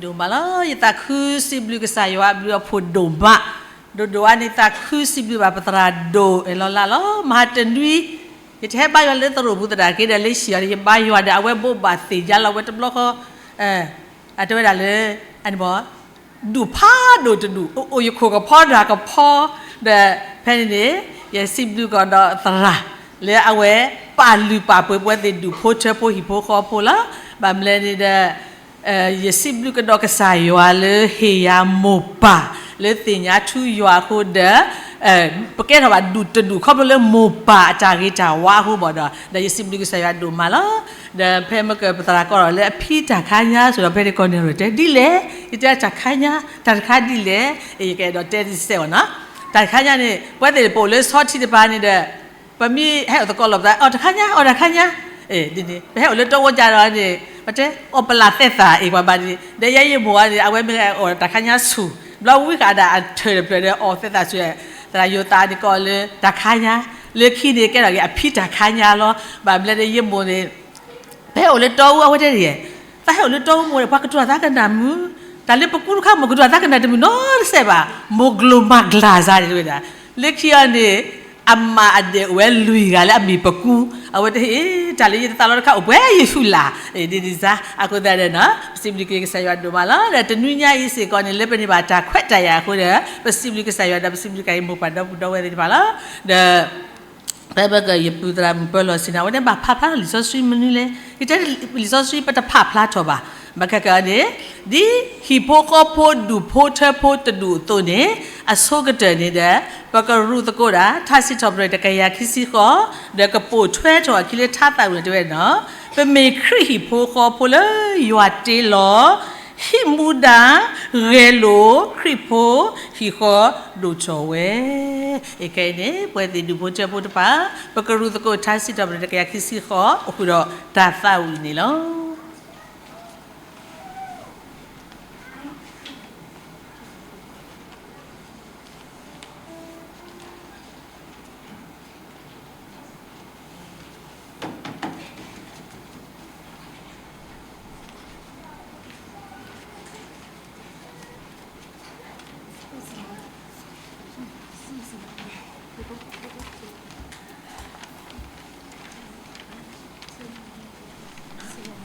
ဒိၣ်မးလီၤ. ယသးခုစံးဘျုးကစၢ်ယွၤအဘျုးအဖှိၣ်ဒိၣ်မး, ဒိၣ်ဒိၣ်အါန့ၣ် သးခုစံးဘျုးဘၣ်ပသရၣ်ဒိၣ်အဲၣ်လီၤလးလီၤ. မဟါတနွံ ယတဟဲဘါယွၤလၢသရိာ်ပူၤသတးက့ဒီး လၢဟံၣ်အီၤန့ၣ် ယဘါယွၤဒီး အဝဲဘိးဘၣ်သ့ၣ်ညါလီၤဝဲတဘျီဃီ, အတဲဝဲဒၣ်လၢ အန့ၣ်ဘၣ် ဒူၣ်ဖးဒိၣ်တဒူၣ် အိၣ်ယခိၣ်ကဖီဒၣ်ကဖီ, ဒီးဖဲန့ၣ်န့ၣ် ယစံးဘျုးကဒီးသရၣ် လၢအဝဲပာ်လုၢ်ပာ်ပှ့ၤပဝဲသ့ၣ်ဒူၣ်ဖိထၢဖိဟံၣ်ဖိဃီဖိလီၤ. ဘၣ်မနုၤလဲၣ်န့ၣ်ဒီး ယစံးဘျုးကဒီးကစၢ်ယွၤလၢဟ့ၣ်ယၤမိၢ်ပၢ် လၢသ့ၣ်ညါထူယွၤအဃိဒီး ပကဲထီၣ်ဘၣ်ဒူၣ်တဒူၣ်ခီဖျိလၢမိၢ်ပၢ်အတၢ်ဂ့ၤတၢ်ဝါအဃိဘၣ်ဒီး ဒီးယစံးဘျုးကစၢ်ယွၤဒိၣ်မးလီၤ. ဒီးဖဲမ့ၢ်ကပသရၣ်ကိးထီၣ်လၢအဖံတၢ်ခါညါဆိဒီး ဖဲန့ၣ်ကိးန့ၣ်ရၢၢ်တဲဒ်လဲၣ်, ယတဲတၢ်ခါညါ တၢ်တခါဒ်လဲၣ်, ယကအဲၣ်ဒိးတဲတစဲးဘၣ်နီၤ. တၢ်တခါညါန့ၣ် ပဝဲသ့ၣ်ပအိၣ်လၢဆီထံတပၤန့ၣ်ဒီး ပမ့ၢ်ဟဲအိၣ်သကိးလိာ်ပသး အီၣ်တၢ်ခါညါ အီၣ်တၢ်ခါညါ, ဒ်န့ၣ် ပဟဲအိၣ်လၢတီဝီကဒီးန့ၣ် ပတဲအီၣ်ပလၢ်သဲသးအံၤပှၤဘၣ်ဒ်န့ၣ် ဒီးယဲယမိၢ်အံၤန့ၣ် အဝဲမ့ၢ်အီၣ်တၢ်ခါညါဆူၣ် ဘျီဝံဃာ်ဒၣ်အထၢၣ်တဖျၢၣ်ဒီးအီၣ်သဲသးဆူၣ်, သရၣ်ယိၤသးန့ၣ်ကိးလၢတၢ်ခါညါ, လၢခံန့ၣ်ကဲထီၣ်က့ၤအဖံတၢ်ခါညါလီၤ. ဘၣ်မနုၤလဲၣ်ဒီးယမိၢ်န့ၣ် ပဟဲအိၣ်လၢတီအူအဝဲတဲဒ်လဲၣ်, သးဟဲအိၣ်လၢတီအူမိၢ်န့ၣ် ပှၤကတိၤတၢ်သးကနၣ်မုာ်, တၢ်လၢပကူတခါမိၢ်ကတိၤတၢ်သးကနၣ်တမုာ်နီတစဲးဘၣ်, မိၢ်ကျိၤမၤကျၢ်စါန့ၣ်တဝဲဒၣ်, လၢခံအီၤန့ၣ် အမၤအဒဲးအိၣ်ဝဲလွံၢ်ဂၤလၢအမ့ၢ်ပကူ, အဝဲတဟ့ၣ် တၢ်လၢယတသးလီတခါအိၣ်ပှဲၤယသူၣ်လၢ်, ဒ်န့ၣ်စါ အဃိသတးဒီးနီၤ ပစံးဘျုးက့ၤကစၢ်ယွၤဒိၣ်မးလီၤ. ဒီးတနွံညါအံၤစ့ၢ်ကီးန့ၣ် လၢပန့ၢ်ဘၣ်တၢ်ခွဲးတၢ်ယာ်အဃိဒီး ပစံးဘျုးကစၢ်ယွၤဒီးပစံးဘျုးက့ၤမိၢ်ပၢ်ဒီပုၢ်ဒီဝဲၢ်သ့ၣ်တဖၣ်လီၤ. ဒီး ဖဲဘၣ်ကယပုၢ်သရၣ်မုၣ်ပၢလီၤဆ့ၣ်နီၤ အဝဲန့ၣ်ဘၣ်ဖးဖျါထီၣ်လံာ်စီဆှံမနုၤလဲၣ်, ယတဲလံာ်စီဆှံပတဖးဖျါထီၣ်ဘၣ်, ဘၣ်ခဲကနံၣ်အံၤန့ၣ် ဒ်ဟံၣ်ဖိဃီဖိဒူၣ်ဖိထၢဖိတဒူၣ်အသိးန့ၣ် အဆိကတၢၢ်န့ၣ်ဒီး ပကရူၢ်သကိးဒၣ် ထါစံးထီၣ်ပတြၢၤတကယၤခံဆံဃိး, ဒီးကပိာ်ထွဲထီၣ်အခံလၢထါသးဝံၣ်န့ၣ်တဲဝဲနီၤ, ပမ့ၢ်ခရံာ်ဟံၣ်ဖိဃီဖိလၢယွၤတ့လီၤ ဟံးမူဒါ ဂဲၤလိာ်ခရံာ်ဖိဟံၣ်ဃီဒိၣ်ထီၣ်ဝဲ. အခဲအံၤန့ၣ် ပဝဲသ့ၣ်ဒူၣ်ဖိထၢဖိတဖၣ် ပကရူၢ်သကိးထါစံးထီၣ်ပတြၢၤတကယၤခံဆံဃိး အိၣ်ဃုာ်ဒီးတၢ်သးဝံၣ်န့ၣ်လီၤ.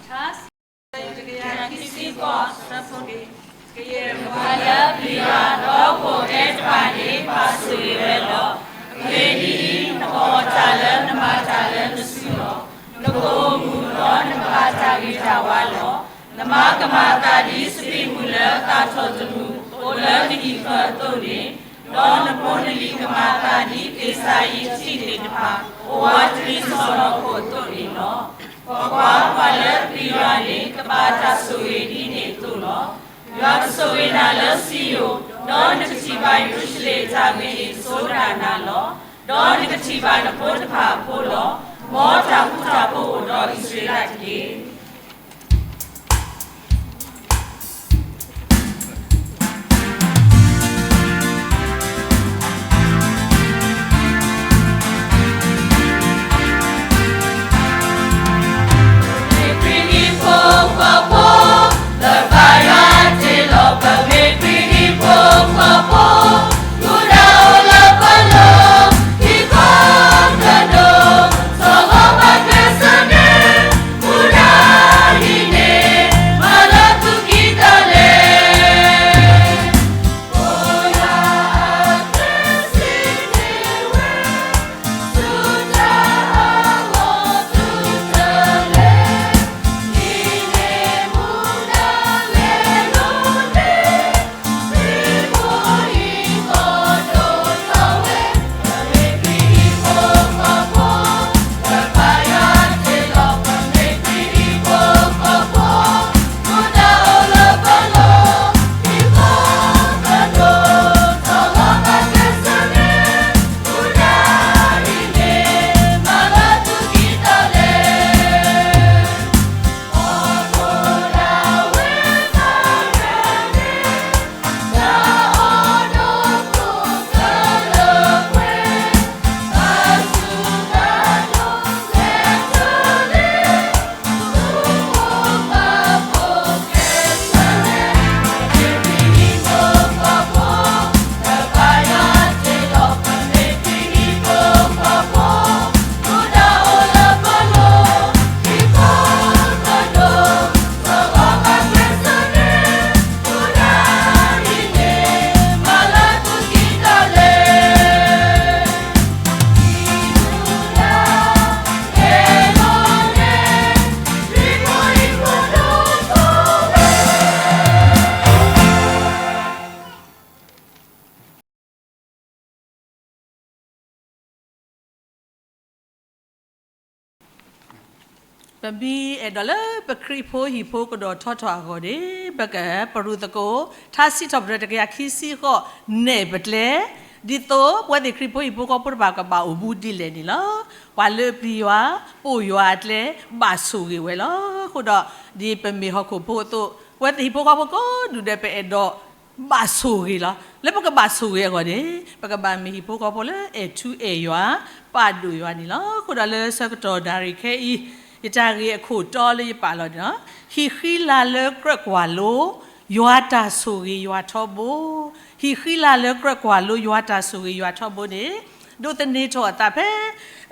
Trust. ကယဲၢ်ပှၤလၢပျံၤယွၤဒီးကိးဂၤဒဲးတဖၣ်န့ၣ် ပာ်ဆိၣ်ဂ့ၤဝဲလီၤ. အဂ့ၢ်ဒ်အံၤ, နကအီၣ်တၢ်လၢနမၤတၢ်လၢနစုလီၤ. နကအိၣ်မုာ်ဒီးနကဘၣ်တၢ်ဂ့ၤတၢ်ဝါလီၤ. နမါကမၤသးဒ်စပံးမုၢ်လၢအသၣ်ထီၣ်တမုၢ်အိၣ်လၢနဟံၣ်ဃၢၤအသိးန့ၣ်, ဒီးနဖိနလံၤကမၤသးဒ်က့ၤစၢ်အံၤထံၣ်န့ၣ်တဖၣ် အိၣ်ဝးတလံစီၢ်နီၤခိၣ်အသိးန့ၣ်လီၤ. ကွၢ်ကွၢ်, ပှၤလၢပျံၤယွၤန့ၣ် ကဘၣ်တၢ်ဆိၣ်ဂ့ၤဒ်န့ၣ်အသိးလီၤ. ယွၤကဆိၣ်ဂ့ၤနၤလၢစံယိၣ်, ဒီးနကထံၣ်ဘၣ်ယရူၤၡလ့ၣ်တၢ်ဂ့ၤန့ၣ်ဆိဒၣ်နၤလီၤ. ဒီးနကထံၣ်ဘၣ်နဖိတဖၣ်အဖိလီၤ. မ်တၢ်ဃူတၢ်ဖိးအိၣ်ဒီးအံၣ်စရ့လးတက့ၢ်. ပမ့ၢ်အဲၣ်ဒိးလၢပခရံာ်ဖိဟံၣ်ဖိကဒီးထီထီၣ်အဂီၢ်န့ၣ် ပကပရူးသကိး ထါစံးထီၣ်ပတြၢၤတကယၤခံဆံဃိး နဲၣ်ပကျဲ, ဒ်သိးပဝဲသ့ၣ်ခရံာ်ဖိဟံၣ်ဖိဃီဖိတဖၣ်ကဘၣ်အိၣ်မူဒ်လဲၣ်န့ၣ်လီၤ. ပှၤလၢပျံၤယွၤ ပိာ်ယွၤအကျဲ ဘၣ်ဆိၣ်ဂ့ၤဝဲလီၤ. အဃိဒီး ဒ်ပမ့ၢ်ဟီၣ်ခိၣ်ဖိအသိး ပဝဲသ့ၣ်ဟံၣ်ဖိဃီဖိကိးဒူၣ်ဒဲး ပအဲၣ်ဒိး ဘၣ်ဆိၣ်ဂ့ၤလီၤ. လၢပကဘၣ်ဆိၣ်ဂ့ၤအဂီၢ်န့ၣ် ပကဘၣ်မ့ၢ်ဟံၣ်ဖိဃီဖိလၢအဲၣ်ထူအဲၣ်ယွၤ ပာ်ဒိၣ်ယွၤန့ၣ်လီၤ. အဃိဒီးလၢဆၢကတီၢ်နၣ်ရံၣ်ခဲအံၤ ယတၢ်ဂ့ၢ်အခိၣ်တီလၢယပာ်လီၤန့ၣ်လီၤ. ဟံၣ်ဃံလၤလၢကြၢးကွၢ်လိ ယွၤတၢ်ဆိၣ်ဂ့ၤယွၤထီဘိ, ဟံၣ်ဃံလၤလၢကြၢးကွၢ်လိယွၤတၢ်ဆိၣ်ဂ့ၤယွၤထီဘိန့ၣ် ဒိးသန့ၤထီၣ်အသးဖဲ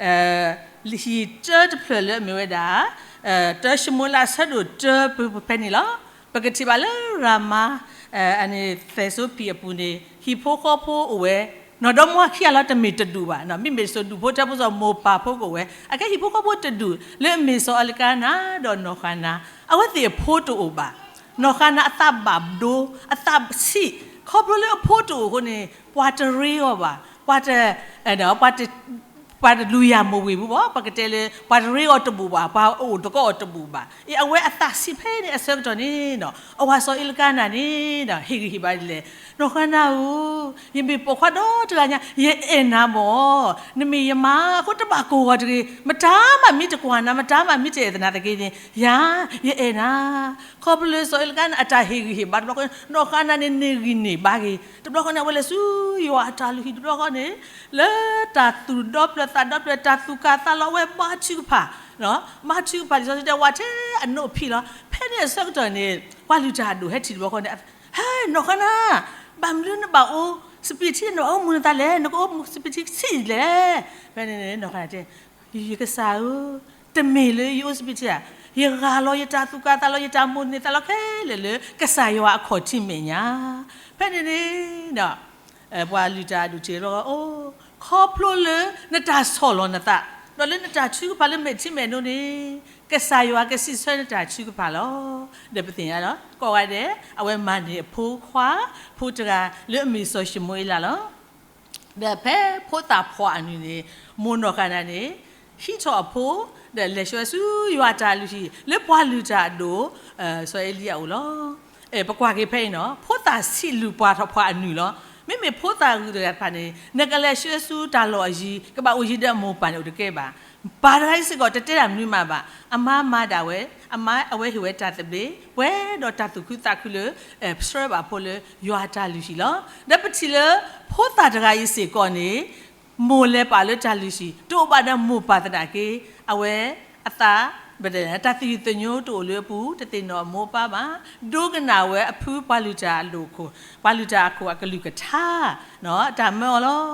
ဟံၣ်တၢတဖျၢၣ်လၢအမ့ၢ်ဝဲဒၣ် တၢၡမူၤအ့လးအဆၢဒိၣ်တၢပူၤဖဲန့ၣ်လီၤ. ပကထံၣ်ဘၣ်လၢရၤမၤ အန့ၣ်သဲးစိဖံးအပူၤန့ၣ် ဟံၣ်ဖိဃီဖိအိၣ်ဝဲ နီၢ်ဒီမါဝၤခံဂၤလီၤ တမ့ၢ်တဒူၣ်ဘၣ်, မ့မ့ၢ်စိၤဒူၣ်ဖိထၢဖိစီၤမိၢ်ပၢ်ဖိကအိၣ်ဝဲ အကဲဟံၣ်ဖိဃီဖိတဒူၣ်လၢအမ့ၢ်စီၤအလကါနၤ ဒီးနီၢ်ဃၤနၤ အဝဲသ့ၣ်အဖိတအိၣ်ဘၣ်. နီၢ်ဃၤနၤအသးဘၣ်ဒိ အသးဆံး ခီဖျိလၢအဖိတအိၣ်အဃိန့ၣ် ပှၤတရ့အီၤဘၣ်, ပှၤတ ပှၤတလူၤယၤမိၢ်ဝ့ၢ်ဘူးဘၣ်, ပကတဲလၢ ပှၤတရ့အီၤတဘူၣ်ဘၣ်, ပှၤအိၣ်တကီအီၤတဘူၣ်ဘၣ်. အဝဲအသးဆံးဖဲန့ၣ်အဆၢကတီၢ်န့ၣ်ဒီး အဝၤစီၤအလကါနၤန့ၣ်ဒီး ဟ့ၣ်ဂံၢ်ဟ့ၣ်ဘါဒ်လဲၣ်, နီၢ်ဃၤနၤဧၢ, ယမ့ၢ်ပိာ်ခွါဒီတဂၤညါ ယအဲၣ်နၤမၢ်, နမ့ၢ်ယမါအဃိတဘၣ်ကိၢ်ဂီၤတဂ့ၤ, မတၤမးမ့ၢ်တကွၢ်နၤ မတၤမးမ့ၢ်တအဲၣ်သနာ်သက့န့ၣ် ယၤ ယအဲၣ်နၤ. ခီဖျိလၢစီၤအလကါနၤအတၢ်ဟ့ၣ်ဂံၢ်ဟ့ၣ်ဘါတဘျီဃီန့ၣ် နီၢ်ဃၤနၤန့ၣ်န့ၢ်ဂံၢ်န့ၢ်ဘါဂ့ၤ, တဘျီဃီန့ၣ် အဝဲလဲၤဆူယွၤအတၢ်လုၢ်ဟံၣ်တဘျီဃီန့ၣ် လၢတၢ်သူၣ်ဒီဖျၢၣ်သးဒီဖျၢၣ် တၢ်သူၣ်ကၢ်သးလီၤ အဝဲဘါထုကဖၣ်, ဘါထုကဖၣ်လံာ်စီဆှံတဲဝဲထဲအနိၣ်ဖံးလီၤ. ဖဲန့ၣ်အဆၢကတီၢ်န့ၣ် ပှၤလုၢ်တၢ်အဒိၣ်ဟဲထံၣ်တဘျီဃီန့ၣ် ဟဲ နီၢ်ဃၤနၤ, ဘၣ်မနုၤနဘၣ်အိၣ်စပံးထံ နဘၣ်အိၣ်မူနသးလဲၣ်, နကအိၣ်မူစပံးထံဆံးလဲၣ်. ဖဲန့ၣ်နီၢ်ဃၤနၤတဲ ယကစၢ်ဧၢ, တမ့ၢ်လၢယအိၣ်စပံးထံဧါ, ယဂၢ်လီၤယတၢ်သူၣ်ကၢ်သးလီၤ ယတၢ်မိၣ်န့ၢ်သးလီၤခဲလၢာ်လၢကစၢ်ယွၤအခီၣ်ထံးမဲာ်ညါ. ဖဲန့ၣ်န့ၣ်ဒီး ပှၤလုၢ်တၢ်အဒိၣ်ထံၣ်တဘျီဃီ အိ ခီဖျိလၢနတၢ်ဆီၣ်လီၤနသး ဒီးလၢနတၢ်ထုကဖၣ်လၢမဲာ်ထံမဲာ်နိန့ၣ် ကစၢ်ယွၤကစံးဆၢနတၢ်ထုကဖၣ်လီၤ. ဒီးပသ့ၣ်ညါလီၤ ကိးဂၤဒဲး အဝဲမၤန့ၢ်အဖိခွါ ဖိတဂၤလၢအမ့ၢ်စီၤၡမူၤအ့လးလီၤ. ဒီးဖဲဖိသၣ်ဖှီၣ်အနုၢ်န့ၣ် မိၢ်နီၢ်ဃၤနၤန့ၣ် ဟံးထီၣ်အဖိ ဒီးလဲၤဆှၢဆူယွၤအတၢ်လုၢ်ဟံၣ် လၢပှၤလုၢ်တၢ်အဒိၣ် စီၤအ့လံယၤအအိၣ်လီၤ. ပကွၢ်က့ၤဖဲအံၤနီၤ ဖိသၣ်ဆံးလုၢ်ပှၤထီၣ်ဖှီၣ်အနုၢ်လီၤ. မ့မ့ၢ်ဖိသၣ်ဂုၤတဂၤတဖၣ်န့ၣ် နကလဲၤဆှၢဆူတၢ်လီၢ်အယံၤ ကဘၣ်အိၣ်ယံၤဒီးအမိၢ်ပၢ်န့ၣ်အိၣ်တကဲဘၣ်. ပၢ်တဂၤအံၤစ့ၢ်ကီး တတဲတၢ်မနုၤမးဘၣ်. အမါမၤဒၣ်ဝဲ, အမါအဝဲဟ့ၣ်ဝဲတၢ်သဘျ့ ပှဲၤဒီးတၢ်သူၣ်ခုသးခုလၢ ဆှၢဘၣ်ဖိလၢယွၤအတၢ်လုၢ်ဟံၣ်လီၤ. ဒီးပထံၣ်လၢ ဖိသၣ်တဂၤအံၤစ့ၢ်ကီးန့ၣ် မိၢ်လဲၤပာ်လၢတၢ်လုၢ်ဟံၣ် တအိၣ်ဘၣ်ဒီးမိၢ်ပၢ်သနာ်က့ အဝဲအသး တၢ်သယုၢ်သညိတအိၣ်လၢအပူၤ တသ့ၣ်နီၣ်အမိၢ်အပၢ်ဘၣ်. ဒိကနၣ်ဝဲအဖုပှၤလုၢ်တၢ်အဒိၣ်ခိၣ် ပှၤလုၢ်တၢ်အခိၣ်အကလုၢ်ကထါ တၢ်မၢအီၤလီၤ.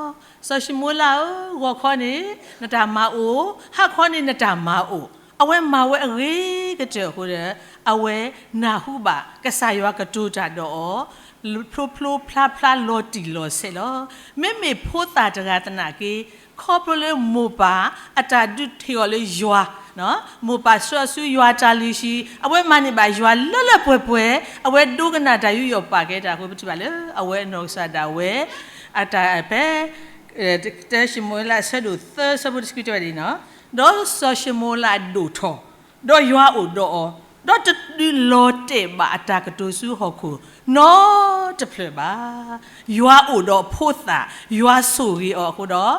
စီၤၡမူၤအ့လးဧၢ, ဂီၤခီန့ၣ် နတၢ်မၤအိၣ်, ဟါခီန့ၣ်နတၢ်မၤအိၣ်. အဝဲမၤဝဲအဂ့ၤကတၢၢ်အဃိဒီး အဝဲနၢ်ဟူဘၣ်ကစၢ်ယွၤကတိၤတၢ်ဒီးအီၤ ဖျိဖျိဖျါဖျါလီၤတံၢ်လီၤဆဲးလီၤ. မ့မ့ၢ်ဖိသၣ်တဂၤသနာ်က့ ခီဖျိလၢမိၢ်ပၢ်အတၢ်ဒုးထံၣ်အီၤလၢယွၤ, မိၢ်ပၢ်ဆှၢအီၤဆူယွၤတၢ်လုၢ်ဟံၣ် အဝဲမၤန့ၢ်ဘၣ်ယွၤလၢလၢပှဲၤပှဲၤ, အဝဲဒိကနၣ်တၢ်ယူးယီၣ်ပာ်ကဲတၢ်အဃိ ပထံၣ်ဘၣ်လၢအဝဲအနီၢ်ကစၢ်ဒၣ်ဝဲ အတၢ်ဖဲ တၢၡမူၤအ့လးအဆၢဒိၣ်သၢ ဆၢဖိတဆံခွံတဲဝဲဒ်အံၤနီၤ, ဒီးစီၤၡမူၤအ့လးဒိၣ်ထီၣ်, ဒီးယွၤအိၣ်ဒီးအီၤ, ဒီးတဒုးလီၤတဲာ်ဘၣ်အတၢ်ကတိၤဆူဟီၣ်ခိၣ်နီတဖျၢၣ်ဘၣ်. ယွၤအိၣ်ဒီးဖိသၣ်, ယွၤဆိၣ်ဂ့ၤအီၤအဃိဒီး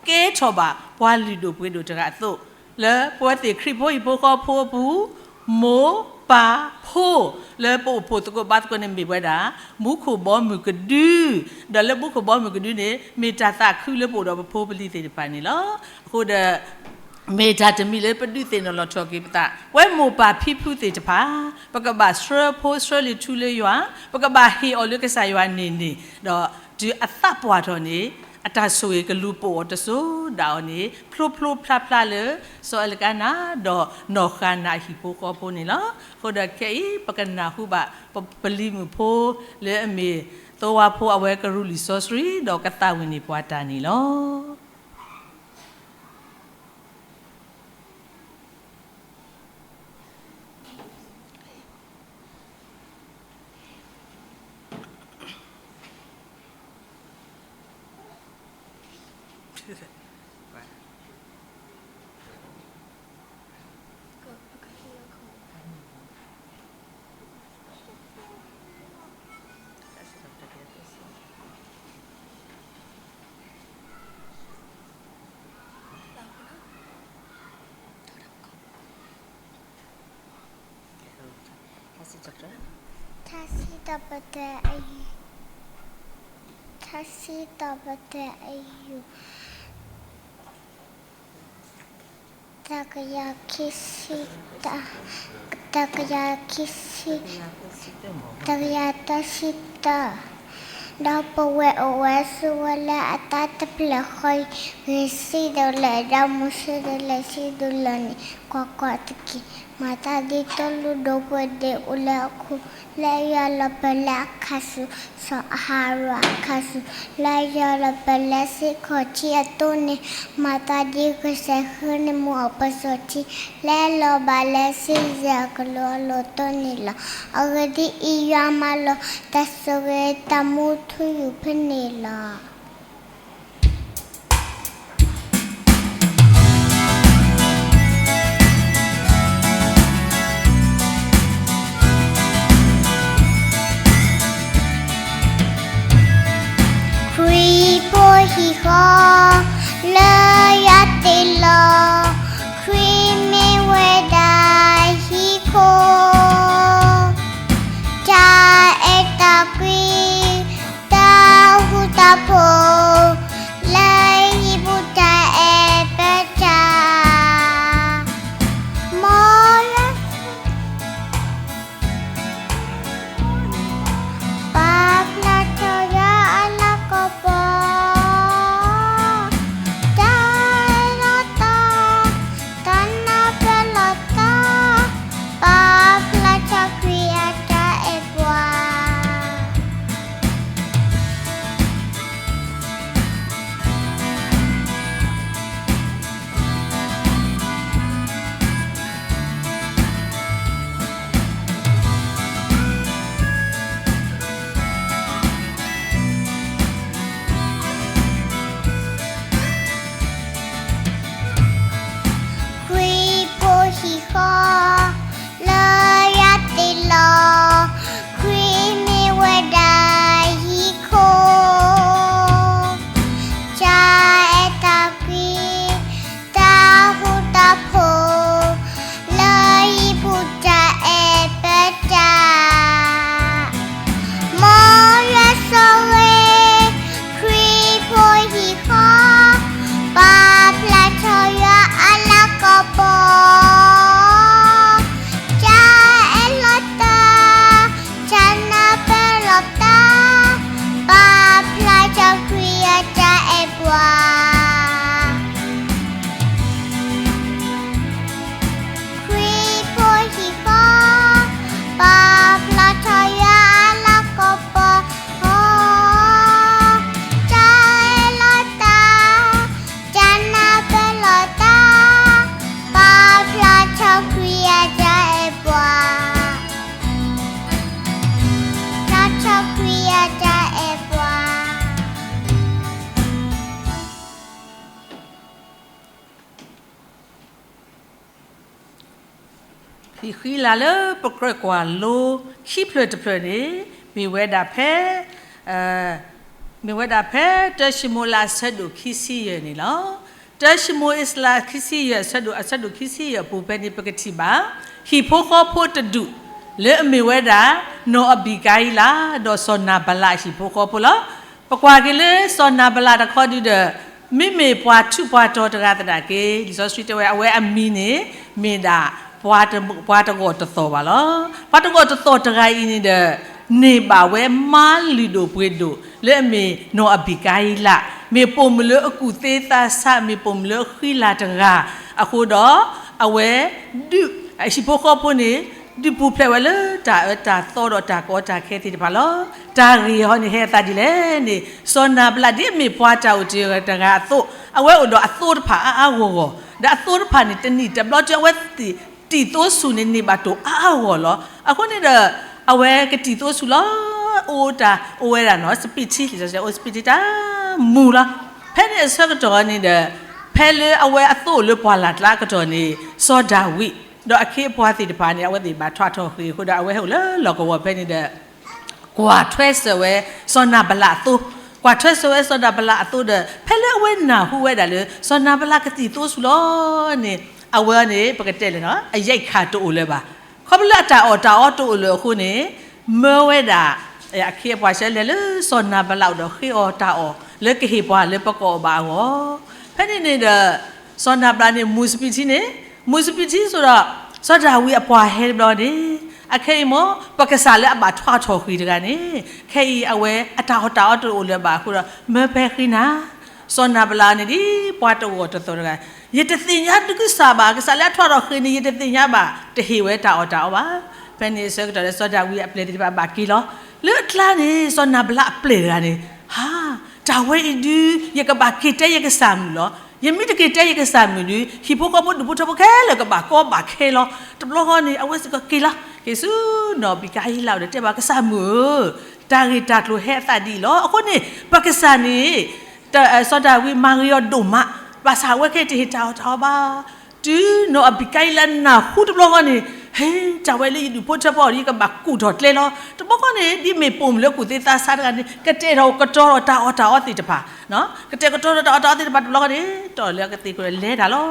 ကဲထီၣ်ဘၣ်ပှၤလုၢ်ဒိၣ်ပှ့ၤဒိၣ်တဂၤအသိး လၢပဝဲသ့ၣ်ခရံာ်ဖိဟံၣ်ဖိဃီဖိအပူၤ မိၢ်ပၢ်ဖိ လၢပအိၣ်ဖှိၣ်သကိးဘါသကိးန့ၣ်မ့ၢ်ပဝဲဒၣ် မူခိၣ်ဘီမုၢ်ကဒု, ဒီးလၢမူခိၣ်ဘီမုၢ်ကဒုန့ၣ် မ့ၢ်တၢ်သးခုလၢပအိၣ်ဒီးပဖိပလံၤသ့ၣ်တဖၣ်န့ၣ်လီၤ. အဃိဒီး မ့ၢ်တၢ်တမံၤလၢပဒုးသ့ၣ်နီၣ်လီၤထီၣ်က့ၤပသး ပဝဲမိၢ်ပၢ်ဖံဖုသ့ၣ်တဖၣ် ပကဘၣ်ဆှၢဖိဆှၢလံာ်ထူလၢယွၤ, ပကဘၣ်ဟ့ၣ်အီၤလၢကစၢ်ယွၤန့ၢ်န့ၢ်, ဒီးတုၤအသးပှၢ်ထီၣ်န့ၣ် အတၢ်ဆိၣ်ဂ့ၤကလူၤပိာ်အီၤတစိၤဒၣ်အီၤန့ၣ် ဖျိဖျိဖျါဖျါလၢ စီၤအလကါနၤဒီးနီၢ်ဃါနၤအဟံၣ်ဖိဃီဖိန့ၣ်လီၤ. အဃိဒီးခဲအံၤ ပကနၢ်ဟူဘၣ် ပပလံၤမုၣ်ဖိ လၢအမ့ၢ်သိဝါဖိအဝဲကရူၢ်လံာ်စီဆှံ ဒီးကသးဝံၣ်န့ၢ်ပှၤတၢ်န့ၣ်လီၤ. က ထါစံးထီၣ်ပတြၢၤ, ထါစံးထီၣ်ပတြၢၤအယူၢ်, တကယၤခံဆံ, တကယၤခံဆံ, တကယၤသၢဆံတၢ, ဒီးပဝဲအိၣ်ဝဲဆိးဝဲလၢအတၢ်တဖျၢၣ်ဃီအံၤ, ဂ့ၤစံးဒီးလဲၤဒီးမုၢ်ဆ့ဒီးလဲၤဆံးဒီးလၢာ်န့ၣ်, ကွၢ်ကွၢ်တက့ၢ်, မၤသးဒ်သိလ့ၣ်ဒိၣ်ပှဲၤဒ့အိၣ်လၢအခိၣ်, လၢယွၤလီၤပၢၢ်လၢအခါဆူၣ်, စီၤအၤဟရိၣ်အခါဆူၣ်, လၢယွၤလီၤပၢၢ်လၢစ့ၢ်ကီးထံအသိးန့ၣ်, မၤသးဒ်ကစၢ်ဃ့န့ၢ်မူအီၤပစီၤထံ, လၢလီၤဘၣ်လၢစံယၢ်အကလိအလိၤအသိးန့ၣ်လီၤ. အဂ့ၢ်ဒ်အံၤ, ယွၤမၢလီၤတၢ်ဆိၣ်ဂ့ၤတၢ်မူထူယိာ်ဖဲန့ၣ်လီၤ. ခရံာ်ဖိဟံၣ်ဃီ, လၢယွၤတ့လီၤ, ခရံာ်မ့ၢ်ဝဲဒၣ်ဟံၣ်ခိၣ်, တၢ်အဲၣ်တၢ်ကွံ, တၢ်ဃူတၢ်ဖိး, လၢဟံၣ်ပူၤတၢ်အဲၣ်ပၢတၢ်, မ်ယွၤ ပာ်ဖျါထီၣ်ယွၤအလၤကပီၤ, တၢ်အဲၣ်လီၤတၢ်, တၢ်နၢ်ပၢၢ်လီၤတၢ်, ပာ်ဖျါထီၣ်ခရံာ်အတၢ်အဲၣ်ပှၤ. ခရံာ်ဖိဟံၣ်ဃီ, လၢယွၤတ့လီၤ, ခရံာ်မ့ၢ်ဝဲဒၣ်ဟံၣ်ခိၣ်, တၢ်အဲၣ်တၢ်ကွံ, တၢ်ဃူတၢ်ဖိး, လၢဟံၣ်ပူၤတၢ်အဲၣ်ပၢတၢ်, မ်ယွၤဆိၣ်ဂ့ၤ, ခရံာ်ဖိဟံၣ်ဃီ, ပာ်ဖျါထီၣ်ယွၤအလၤကပီၤ, တၢ်အဲၣ်လီၤတၢ်, တၢ်နၢ်ပၢၢ်လီၤတၢ်, ပာ်ဖျါထီၣ်ခရံာ်အတၢ်အဲၣ်ပှၤ. ခရံာ်ဖိဟံၣ်ဃီ, ပာ်ဖျါထီၣ်ယွၤအလၤကပီၤ, တၢ်အဲၣ်လီၤတၢ်, တၢ်နၢ်ပၢၢ်လီၤတၢ်, ပာ်ဖျါထီၣ်ခရံာ်အတၢ်အဲၣ်ပှၤ, ဖျါထီၣ်ခရံာ်အတၢ်အဲၣ်ပှၤ. ဟံၣ်ဃံလၤလၢပကြၢးကွၢ်လိခံဖျၢၣ်တဖျၢၣ်န့ၣ်, မ့ၢ်ဝဲဒၣ်ဖဲ, မ့ၢ်ဝဲဒၣ်ဖဲတၢၡမူၤအ့လးအဆၢဒိၣ်ခံဆံယဲၢ်န့ၣ်လီၤ. တၢၡမူၤအ့လးခံဆံယဲၢ်အဆၢဒိၣ်, အဆၢဒိၣ်ခံဆံယဲၢ်အပူၤဖဲန့ၣ် ပကထံၣ်ဘၣ် ဟံၣ်ဖိဃီဖိတဒူၣ်, လၢအမ့ၢ်ဝဲဒၣ် နီၢ်အဘံကၤအံလး ဒီးစီၤနၤဘလးအဟံၣ်ဖိဃီဖိလီၤ. ပကွၢ်က့ၤလၢစီၤနၤဘလးတခီဒုဒီး, မ့မ့ၢ်ပှၤထူးပှၤတီၤတဂၤသနာ်က့, လံာ်စီဆှံတဲဝဲ အဝဲအမံၤန့ၣ် မ့ၢ်ဒၣ် ပှၤတဂီၤတသီၣ်ဘၣ်လီၤ. ပှၤတဂီၤတသီၣ်တဂၤအံၤန့ၣ်ဒီး, န့ၢ်ဘၣ်ဝဲမါလုၢ်ဒိၣ်ပှ့ၤဒိၣ် လၢအမ့ၢ်နီၢ်အဘံကၤအံလး, မ့ၢ်ပိာ်မုၣ်လၢအကူၣ်သ့သးဆး, မ့ၢ်ပိာ်မုၣ်လၢအဃံလၤတဂၤ, အဃိဒီး, အဝဲ, ဒုး, ဟံၣ်ဖိဃီဖိန့ၣ်, ဒုးပူၤဖျဲးဝဲလၢတၢ်အၢတၢ်သီဒီးတၢ်ကီတၢ်ခဲသ့ၣ်တဖၣ်လီၤ. တၢ်ဂ့ၢ်ဟီန့ၣ်ဟဲအသးဒ်လဲၣ်န့ၣ်, စီၤနၤဘလးဒ်အမ့ၢ်ပှၤတၢ်အိၣ်တ့ၢ်တဂၤအသိး, အဝဲအိၣ်ဒီးအသိတဖၣ်အါအါဂီၢ်ဂီၢ်, ဒီးအသိတဖၣ်န့ၣ် တနံၣ်တဘျီတုၤအဝဲတံၢ်သိဆူၣ်န့ၣ် န့ၢ်ဘၣ်တၢ်အါအါဂီၢ်ဂီၢ်လီၤ. အဃိန့ၣ်ဒီး, အဝဲကတံၢ်သိဆူၣ်လီၤ. အိၣ်တၢ်အိၣ်ဝဲဒၣ်နီၢ်စပံးထံ, လံာ်စီဆှံ အိၣ်စပံးထံတၢ်မုာ်လီၤ. ဖဲန့ၣ်အဆၢကတီၢ်န့ၣ်ဒီး, ဖဲလၢအဝဲအသိအိၣ်လၢပှၢ်လၢ်ကျါအကတီၢ်န့ၣ်, စီၤဒၤဝံး, ဒီးအခ့အပှၤသ့ၣ်တဖၣ်န့ၣ် အဝဲသ့ၣ်ဘၣ်ထွးထီၣ်ဃ့ၢ်အဃိဒီး အဝဲဟဲအိၣ်လၢလီၢ်ကဝီၤဖဲန့ၣ်ဒီး ကွၢ်ထွဲစၢၤဝဲစီၤနၤဘလးအသိ, ကွၢ်ထွဲစၢၤဝဲစီၤနၤဘလးအသိဒီး ဖဲလၢအဝဲနၢ်ဟူဝဲဒၣ်လၢ စီၤနၤဘလးကတံၢ်သိဆူၣ်လီၤန့ၣ်, အဝဲန့ၣ် ပကတဲလဲၣ်နီၢ်, အယံၤခးတအိၣ်လၢၤဘၣ်. ခီဖျိလၢအတၢ်အီၣ်တၢ်အီတအိၣ်လၢၤအဃိန့ၣ်, မၢဝဲဒၣ် အခ့အပှၤဆၢလဲၤလၢစီၤနၤဘလးအိၣ်ဒီးဃ့အီၤတၢ်အီၣ်လၢကဟ့ၣ်ပှၤလၢပကအီၣ်ဘၣ်အဂီၢ်, ဖဲန့ၣ်န့ၣ်ဒီး စီၤနၤဘလးန့ၣ် မူၤစပံးထံန့ၣ်, မူၤစပံးထံဆိဒီး စီၤဒၤဝံးအပှၤဟဲတဘျီန့ၣ်, အခဲအံၤမ့ၢ် ပကစၢ်လၢအဘၣ်ထွါထီၣ်ဃ့ၢ်တဂၤန့ၣ်, ခဲအံၤအဝဲအတၢ်အီၣ်တၢ်အီတအိၣ်လၢၤဘၣ်အဃိဒီး မၢဖဲဃ့နၤ စီၤနၤဘလးန့ၣ်ဒ်ပှၤတဂီၢ်တသီၣ်တဂၤ, ယတသ့ၣ်ညါဒုးကစၢ်ဘၣ်, ကစၢ်လၢအထွါထီၣ်ဃ့ၢ်န့ၣ် ယတသ့ၣ်ညါဘၣ်, တဟ့ၣ်ဝဲတၢ်အီၣ်တၢ်အီဘၣ်. ဖဲန့ၣ်အဆၢကတီၢ်ဒီး စီၤဒၤဝံးအပျဲၢ်သ့ၣ်တဖၣ်ဘၣ်က့ၤလီၤ. လၢအကျါန့ၣ် စီၤနၤဘလးအပျဲၢ်တဂၤန့ၣ်, ဟါ, တၢ်ဝဲအံၤဒုး ယကဘၣ်က့ၤတဲယကစၢ်မုၣ်လီၤ. ယမ့ၢ်တက့ၤတဲယကစၢ်မုၣ်ဒုး ဟံၣ်ဖိဃီဖိဒူၣ်ဖိထၢဖိခဲလၢာ်ကဘၣ်ကီဘၣ်ခဲလီၤ. တဘျီဃီန့ၣ် အဝဲစ့ၢ်ကီးက့ၤလီၤ. က့ၤဆူနီၢ်ဘံကၤဟံလးအအိၣ်ဒီးတဲဘၣ်ကစၢ်မုၣ်ဧၢ, တၢ်ဂ့ၢ်တၢ်ကျိၤဟဲအသးဒ်အံၤလီၤ. အဃိန့ၣ် ပကစၢ်န့ၣ် စီၤဒၤဝံးမၤဂ့ၤအီၤဒိၣ်မး, ဘၣ်ဆၣ်အဝဲခဲအံၤတဟ့ၣ်တၢ်အီၣ်တၢ်အီဘၣ်. တုၤနီၢ်အဘံကၤဟံလးနၢ်ဟူတဘျီဃီန့ၣ်, ဟ့, တၢ်ဝဲလၢယဒူၣ်ဖိထၢဖိအအိၣ်ဒီး ယကဘၣ်ကူၣ်ထီၣ်ကျဲလီၤ. တဘျီဃီန့ၣ် ဒ်မ့ၢ်ပိာ်မုၣ်လၢကူၣ်သ့သးဆးတဂၤန့ၣ် ကတဲာ်ထီၣ်ကတီၤထီၣ်တၢ်အီၣ်တၢ်အီသ့ၣ်တဖၣ်, ကတဲာ်ကတီၤထီၣ်တၢ်အီၣ်တၢ်အီသ့ၣ်တဖၣ်တဘျီဃီန့ၣ် တီၢ်လၢအကသ့ၣ်ကလဲၤတၢ်လီၤ.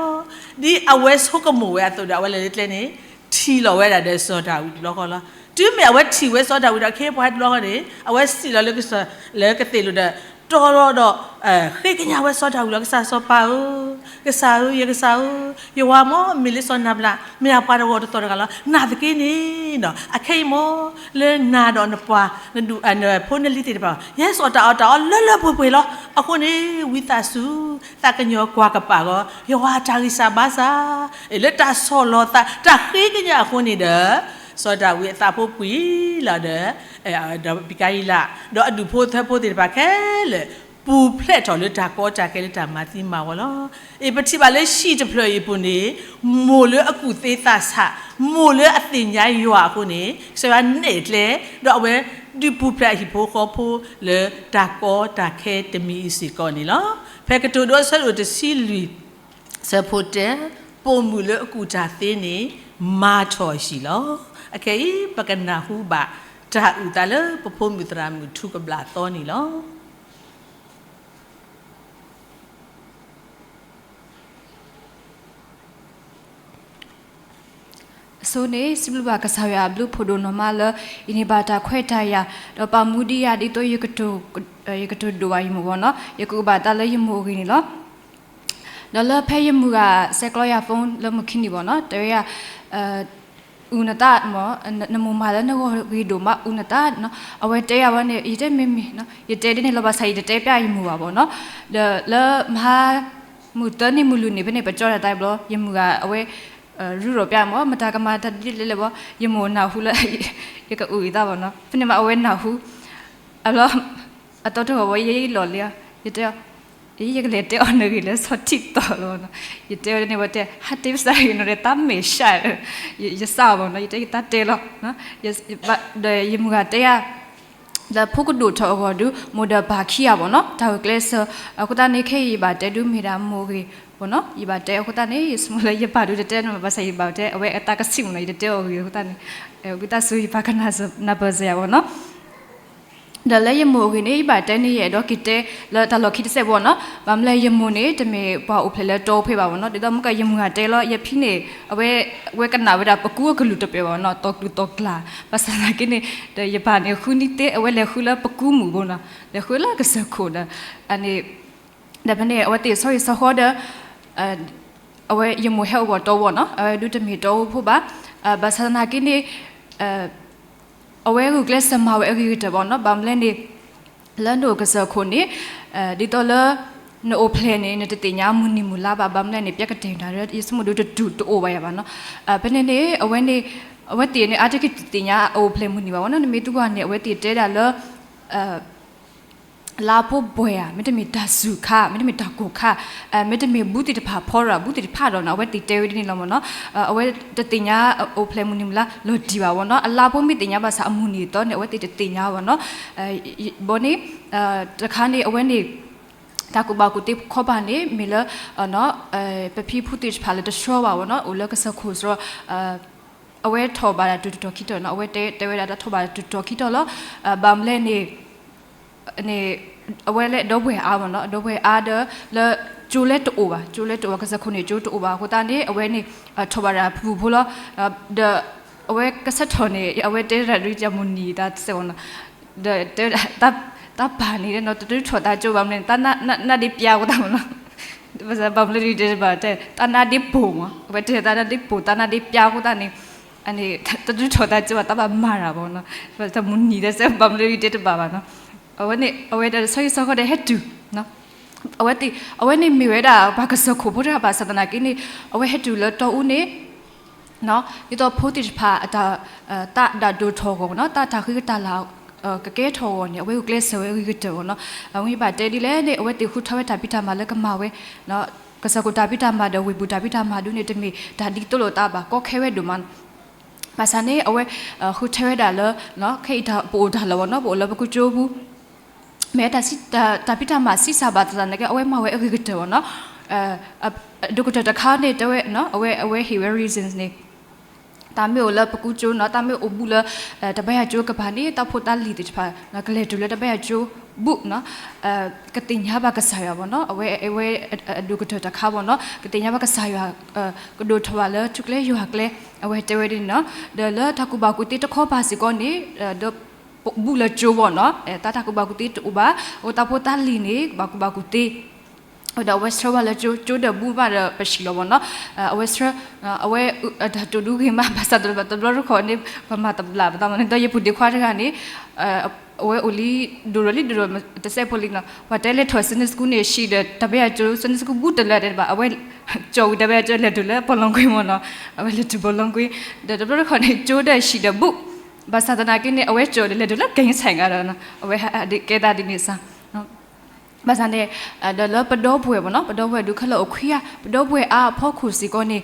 ဒ်အဝဲဆိကမိၣ်ဝဲအသိးဒီး အဝဲလဲၤလၢကျဲန့ၣ် ထံၣ်လီၤဝဲဒၣ်ဒီးစီၤဒၤဝံးတဘျီဃီလီၤ. တုၤမ့ၢ်အဝဲထံၣ်ဝဲစီၤဒၤဝံးဒီးအခ့အပှၤတဘျီဃီန့ၣ် အဝဲစံၣ်လီၤလၢကစၢ်လၢကသ့ၣ်လိၤဒီး တီၢ်လီၤဒီး ဃ့ကညးဝဲစီၤဒၤဝံးလီၤ, ကစၢ်စီၤပၤဧၢ, ကစၢ်ဧၢ, ယကစၢ်ဧၢ, ယဝၤမ့ၢ်မ့ၢ်လၢစီၤနၤဘလး မ့ၢ်အပှၤတဂီၢ်တသီၣ်တဂၤလီၤ. နာ်သက့န့ၣ်ဒီး အခဲအံၤမ့ၢ် လၢနၤဒီးနပှၤ နဒူၣ်နဖိနလံၤသ့ၣ်တဖၣ် ယဟဲစိာ်တၢ်အီၣ်တၢ်အီလၢလၢပှဲၤပှဲၤလီၤ. အဃိန့ၣ် ဝံသးစူၤ သးကညီၤကွၢ်ကပာ်ဂီၤ ယဝၤအတၢ်ဂံၢ်စၢ်ဘါစၢ် လၢတၢ်ဆီၣ်လီၤသး တၢ်ဃ့ကညးအဃိန့ၣ်ဒီး စီၤဒၤဝံးအသးဖိပှံၤလီၤဒီး ဒီးဘံကၤဟံလး ဒီးအဒူၣ်ဖိထၢဖိသ့ၣ်တဖၣ်ခဲလၢာ် ပူၤဖျဲးထီၣ်လၢတၢ်ကီတၢ်ခဲလၢတၢ်မၤသံမၤဝီလီၤ. အ့ ပထံၣ်ဘၣ်လၢဟံၣ်တဖျၢၣ်အံၤအပူၤန့ၣ် မိၢ်လၢအကူၣ်သ့သးဆး, မိၢ်လၢအသ့ၣ်ညါယွၤအဃိန့ၣ် ကစၢ်ယွၤနဲၣ်ကျဲ ဒီးအဝဲဒုးပူၤဖျဲးအဟံၣ်ဖိဃီဖိလၢတၢ်ကီတၢ်ခဲတမံၤအံၤစ့ၢ်ကီးန့ၣ်လီၤ. ဖဲကတိၤဒိအဆၢဒိၣ်တဆံလွံၢ် ဆၢဖိတၢ, ပိာ်မုၣ်လၢအကူၣ်တၢ်သ့န့ၣ် မၤထီၣ်ဟံၣ်လီၤ. အခဲအံၤ ပကနၢ်ဟူဘၣ် တၢ်အုၣ်သးလၢပဖိမုၣ်သရၣ်မုၣ်ထူကဘျၣ်သီန့ၣ်လီၤ. အဆိန့ၣ် စံးဘျုးဘၣ်ကစၢ်ယွၤအဘျုးဖးဒိၣ်နီၢ်မးလၢ ယန့ၢ်ဘၣ်တၢ်ခွဲးတၢ်ယာ် ဒီးပာ်မူဒံးယၤဒ်သိး ယကတိၤဒိၣ်ဘၣ်ယမိၢ်ဘၣ်နီၤ, ယကအိၣ်ဘၣ်တၢ်လၢယမိၢ်အဂ့ၢ်န့ၣ်လီၤ. ဒီးလၢဖဲယမုၢ်ဂၤဆဲးကျိးယၤ phone လၢမုၢ်ခံနံၤဘၣ်နီၤ, တဲဝဲယၤ အုၣ်နသး, နမိၢ်မၤလၢနဂီၢ်ဂ့ၤဒိၣ်မး အုၣ်နသးနီၤ. အဝဲတဲယၤဝဲန့ၣ် ယတဲမ့ၢ်မ့ၢ်နီၤ, ယတဲဒ်န့ၣ်လီၤ, ဘၣ်ဆၣ်ယတတဲပျၢ်ယမုၢ်ဘၣ်ဘၣ်နီၤ. ဒီးလၢမဟါ မုၢ်သၢနံၤမုၢ်လွံၢ်နံၤဖဲန့ၣ် ပကၠီတၢ်တၢ်ဘျီ ယမုၢ်ဂၤအဝဲ ရူၢ်ဒီးပျၢ်မး မတၤကမၤတၢ်ဒ်လဲၣ်လဲၣ်ဘၣ်, ယမိၢ်နၢ်ဟူလၢ ယကအုၣ်အသးဘၣ်နီၤ. ဖဲန့ၣ်မးအဝဲနၢ်ဟူ အဘျီ အတီတဂီၢ်ဝဲ ယလီၤလံ, ယတဲအီၤ, ယကလဲၤတဲအီၤနဂ့ၢ်လၢဆီထံၣ်သီလီၤနီၤ. ယတဲဝဲန့ၣ် ဝဲတဲ ဟးတဲပစၢ်ဂ့ၤနီၤ ဒီးတၢ်မဲာ်ဆှး, ယစၢ်အီၤဘၣ်နီၤ, ယတဲယတၢ်တဲလီၤ. ဒီးယမုၢ်ဂၤတဲယၤ ဒီးဖိကဒိၣ်ထီၣ်အဂီၢ်ဒုး မိၢ်ဒီးပၢ်ခံဂၤဘၣ်နီၤ, တၢ်ဂုာ်ကျဲးစၢး အဃိသတးန့ၣ် ခဲအံၤယဘၣ်တဲဒုးမ့ၢ်ဒၣ်မိၢ်ဂ့ၢ်ဘၣ်နီၤ, ယဘၣ်တဲအဃိသတးန့ၣ် ယဆိကမိၣ်လၢယပၢ်ဒုးတတဲနီၤ, ဘၣ်ဆၣ်ယဘၣ်တဲ အဝဲအတၢ်ကစံၣ်မ့ၢ်နီၤ, ယတတဲအီၤဂ့ၢ်အဃိသတးန့ၣ် ဝံသးစူၤ ယပၢ်ကနၢ်ပၢၢ်စၢၤယၤဘၣ်နီၤ. ဒီးလၢယမိၢ်အဂ့ၢ်န့ၣ် ယဘၣ်တဲန့ၣ် ယအဲၣ်ဒိးက့ၤတဲလၢတၢ်လီၢ်ခံတစဲးဘၣ်နီၤ, ဘၣ်မနုၤလဲၣ် ယမိၢ်န့ၣ် တမ့ၢ်ပှၤအိၣ်ဖျဲၣ်လၢတီအိၣ်ဖဲဘၣ်ဘၣ်နီၤ, ဒ်သိးမ့ၢ်ကယမုၢ်ဂၤတဲလီၤ, ယဖံန့ၣ် အဝဲ ဝဲကနၣ်ဝဲဒၣ်ပကူအကလုၢ်တပၢၢ်ဘၣ်နီၤ, တီၢ်ကျူၢ်တီၢ်ကျါ, ဘၣ်ဆၣ်သနာ်က့န့ၣ် ဒီးယပၢ်န့ၣ် ဃုနံၣ်သ့ အဝဲလဲၤဃုလၢပကူမုၢ်ဘၣ်နီၤ, လဲၤဃုလၢကစၢၢ်ခိၣ်ဒီး အန့ၣ် ဒီးဖဲန့ၣ် အဝဲသ့ၣ်ဆီဟံၣ်ဆီဃီဒီး အဝဲယမိၢ်ဟဲအိၣ်ဘၣ်တီဘၣ်နီၤ, အဝဲဒုးတမ့ၢ်တီအိၣ်ဖိဘၣ်, ဘၣ်ဆၣ်သနာ်က့န့ၣ် အဝဲဂုာ်ကျဲးစၢးမၤဝဲအဂ့ၤကတၢၢ်ဘၣ်နီၤ, ဘၣ်မနုၤလဲၣ်န့ၣ် လၢနအိၣ်ကစၢၢ်ခိၣ်န့ၣ် ဒ်သိးလၢ နအိၣ်ဖျဲၣ်န့ၣ် နတသ့ၣ်ညါမုၢ်နံၤမုၢ်လါဘၣ်, ဘၣ်မနုၤလဲၣ်န့ၣ် ပျဲကတဲာ်တၢ်လၢ ယဆိကမိၣ်ဒုးတတူၢ်တအိၣ်ဘၣ်ယၤဘၣ်နီၤ, ဖဲန့ၣ်န့ၣ် အဝဲန့ၣ် အဝဲသ့ၣ်န့ၣ် အါတက့ၢ်တသ့ၣ်ညါအအိၣ်ဖျဲၣ်မုၢ်နံၤဘၣ်ဘၣ်နီၤ, နမ့ၢ်သံကွၢ်န့ၣ် အဝဲသ့ၣ်တဲဒၣ်လၢ လါဖိဘှဲၣ်ဧါ, မ့တမ့ၢ်တၢ်စူၤခါ, မ့တမ့ၢ်တၢ်ကိၢ်ခါ, မ့တမ့ၢ်ဘူးသ့ၣ်တဖၣ်ဖီရၣ်, ဘူးသ့ၣ်တဖၣ်ဒီးနီၤ, အဝဲသ့ၣ်တဲဝဲဒ်န့ၣ်လီၤမ့ၢ်နီၤ, အဝဲတသ့ၣ်ညါအိၣ်ဖျဲၣ်မုၢ်နံၤမုၢ်လါလီၤတံၢ်ဘၣ်ဘၣ်နီၤ, အလါဖိမ့ၢ်သ့ၣ်ညါဘၣ်ဆၣ်အမုၢ်နံၤအသီန့ၣ် အဝဲသ့ၣ်တသ့ၣ်ညါဘၣ်နီၤ, ဘီန့ၣ် တခါန့ၣ် အဝဲန့ၣ် တၢ်ကူၣ်ဘၣ်ကူၣ်သ့ခီပၤန့ၣ် မ့ၢ်လၢ ပဖံဖုသ့ၣ်တဖၣ်လၢတဆှီဘၣ်ဘၣ်နီၤ, အိၣ်လၢကစၢၢ်ခိၣ်စရီ အဝဲထီၣ်ဘၣ်တၢ်တတီၤခံတီၤနီၤ, အဝဲတဲဝဲဒၣ်တၢ်ထီၣ်ဘၣ်တၢ်တတီၤခံတီၤလီၤ, ဘၣ်မနုၤလဲၣ်န့ၣ် န့ၣ် အဝဲလၢအဒီပုၢ်ဝဲၢ်အါဘၣ်နီၤ, အဒီပုၢ်ဝဲၢ်အါဒီးလၢ ကၠိလဲတအိၣ်ဘၣ်, ကၠိလဲတအိၣ်ဘၣ်, ကစၢၢ်ခိၣ်န့ၣ် ကၠိတအိၣ်ဘၣ်အဃိသတးန့ၣ် အဝဲန့ၣ် ထီၣ်ဘၣ်တၢ်ဖုၣ်ဖုၣ်ဖိလီၤ, ဒီး အဝဲကဆၢထီၣ်န့ၣ် အဝဲတဲတၢ်ဒုးတၢ်မုၢ်နံၤတၢ်တစဲးမ့ၢ်နီၤ, ဒီးတဲဝဲဒၣ် တၢ်ပၢ်န့ၣ်နီၤ တဒုးထီၣ်တၢ်ကၠိဘၣ်မနုၤန့ၣ် တၢ်နါဒ့ပျါအဃိသတးမ့ၢ်နီၤ, ဘၣ်ဆၣ်ဘၣ်မနုၤဒုးတဲတဘၣ် တဲတၢ်နါဒ့ပိာ်မ့ၢ် အဝဲတဲတၢ်နါဒ့ပိာ် တၢ်နါဒ့ပျါအဃိသတးန့ၣ် အန့ၣ် တဒုးထီၣ်တၢ်ကၠိဘၣ် တၢ်ဘၣ်မၤတၢ်ဘၣ်နီၤ, တၢ်မုၢ်နံၤတၢ်စဲးဘၣ်မနုၤဒုးတဲတဘၣ်ဘၣ်နီၤ, အဝဲန့ၣ် အဝဲဒၣ်ဆီဟံၣ်ဆီဃီဒီးဟဲတုၤ အဝဲသ့ၣ် အဝဲန့ၣ်မ့ၢ်ဝဲဒၣ် ပှၤကစၢၢ်ခိၣ်ဖိတဂၤဘၣ်ဆၣ်သနာ်က့န့ၣ် အဝဲဟဲတုၤလၢတီအူန့ၣ် ဒ်သိးဖိသ့ၣ်တဖၣ် တၢ်ဒၣ်ဒိၣ်ထီၣ်အဂီၢ်နီၤ တၢ်တၢ်ဃံကတၢၢ်လၢ ကကဲထီၣ်အဂီၢ်န့ၣ် အဝဲဂုာ်ကျဲးစၢးဝဲအဂ့ၤကတၢၢ်နီၤ, အဝဲဘၣ်တဲဒ်လဲၣ်န့ၣ် အဝဲသ့ၣ်ဃုထၢဝဲတၢ်ဖံးတၢ်မၤလၢကမၤဝဲ ကစၢၢ်ခိၣ်တၢ်ဖံးတၢ်မၤဒီးဝ့ၢ်ပူၤတၢ်ဖံးတၢ်မၤဒုန့ၣ် တမ့ၢ်တၢ်ဒ်သိးလိာ်သးဘၣ် ကီခဲဝဲဒိၣ်မး ဘၣ်ဆၣ်န့ၣ် အဝဲ ဃုထၢဝဲဒၣ်လၢ ခဲအံၤတၢ်ပအိၣ်တၢ်လီၢ်ဘၣ်နီၤ ပအိၣ်လၢပကူကၠိပူၤ မ့ၢ်တၢ်ဖံးတၢ်မၤဆံးစၢ်ဘၣ်သနာ်က့ အဝဲမၤဝဲအဂ့ၤကတၢၢ်ဘၣ်နီၤ, အဒိၣ်ကတၢၢ်တခါန့ၣ် တဲဝဲ အဝဲ အဝဲဟ့ၣ်ဝဲ reasons န့ၣ် တၢ်မ့ၢ်အိၣ်လၢပကူကၠိနီၤ တၢ်မ့ၢ်အိၣ်ဘူးလၢ တၢ်ဘါယွၤကၠိကပၤန့ၣ် တၢ်ဖိတၢ်လံၤသ့ၣ်တဖၣ် ကလဲၤတုၤလၢတၢ်ဘါယွၤကၠိဘူးနီၤ ကသ့ၣ်ညါဘၣ်ကစၢ်ယွၤဘၣ်နီၤ အဝဲ အဝဲ အဒိၣ်ကတၢၢ်တခါဘၣ်နီၤ ကသ့ၣ်ညါဘၣ်ကစၢ်ယွၤ ကဒိၣ်ထီၣ်ဘၣ်လၢထူကျဲယွၤကျဲ အဝဲတဲဝဲဒ်န့ၣ်နီၤ, ဒီးလၢတၢ်ကူၣ်ဘၣ်ကူၣ်သ့တခီပၤစ့ၢ်ကီးန့ၣ် ဒီးဘူးလၢကၠိဘၣ်နီၤ တၢ်တၢ်ကူၣ်ဘၣ်ကူၣ်သ့တအိၣ်ဘၣ် အဃိတၢ်ဖိတၢ်လံၤန့ၣ် ကဘၣ်ကူၣ်ဘၣ်ကူၣ်သ့ ဒီးအဝဲဆှၢဝဲလၢကၠိ ကၠိဒီးဘူးဘၣ်ဒီးပဟံၣ်လီၤဘၣ်နီၤ, အဝဲဆှၢ အဝဲ အတၢ်တိာ်ဒုဂ့ၤမး ဘၣ်ဆၣ်တဘျီတခီၣ်န့ၣ် ပမၤတဘျီပသးမ့ၢ်န့ၣ် ဒီးယပုၢ်ဒ့ခွါတဂၤန့ၣ် အဝဲအိၣ်လံ ဒိၣ်ဒိၣ်လံ ဒိၣ်ဒိၣ်တစဲးဖိလံနီၤ ပှၤတဲလဲၤထီၣ် Sunday school န့ၣ် ဟံၣ်ဒီးတၢ်ဘါယွၤကၠိ Sunday school ဘူးတလၢတဲတဘၣ် အဝဲ ကၠီဝံၤတၢ်ဘါယွၤကၠိလဲၤတုၤလၢပီလီကွ့မ့ၢ်နီၤ, အဝဲလဲၤတုၤပီလီကွ့ ဒီးတဘျီတခီၣ်န့ၣ် ကၠိဒီးဟံၣ်ဒီးဘူး ဘၣ်ဆၣ်သနာ်က့န့ၣ် အဝဲကၠီဒီးလဲၤတုၤလၢကဲဆဲးဂၤဒီး အဝဲဟးဒ်ကဲသးဒ်န့ၣ်စ့ၢ် ဘၣ်ဆၣ်န့ၣ် ဒီးလၢပဒီပုၢ်ဝဲၢ်ဘၣ်နီၤ ပဒီပုၢ်ဝဲၢ်ဒုးခဲလၢာ်အိၣ်ခွံဂၤ ပဒီပုၢ်ဝဲၢ်အါအဖီခိၣ်စ့ၢ်ကီးန့ၣ်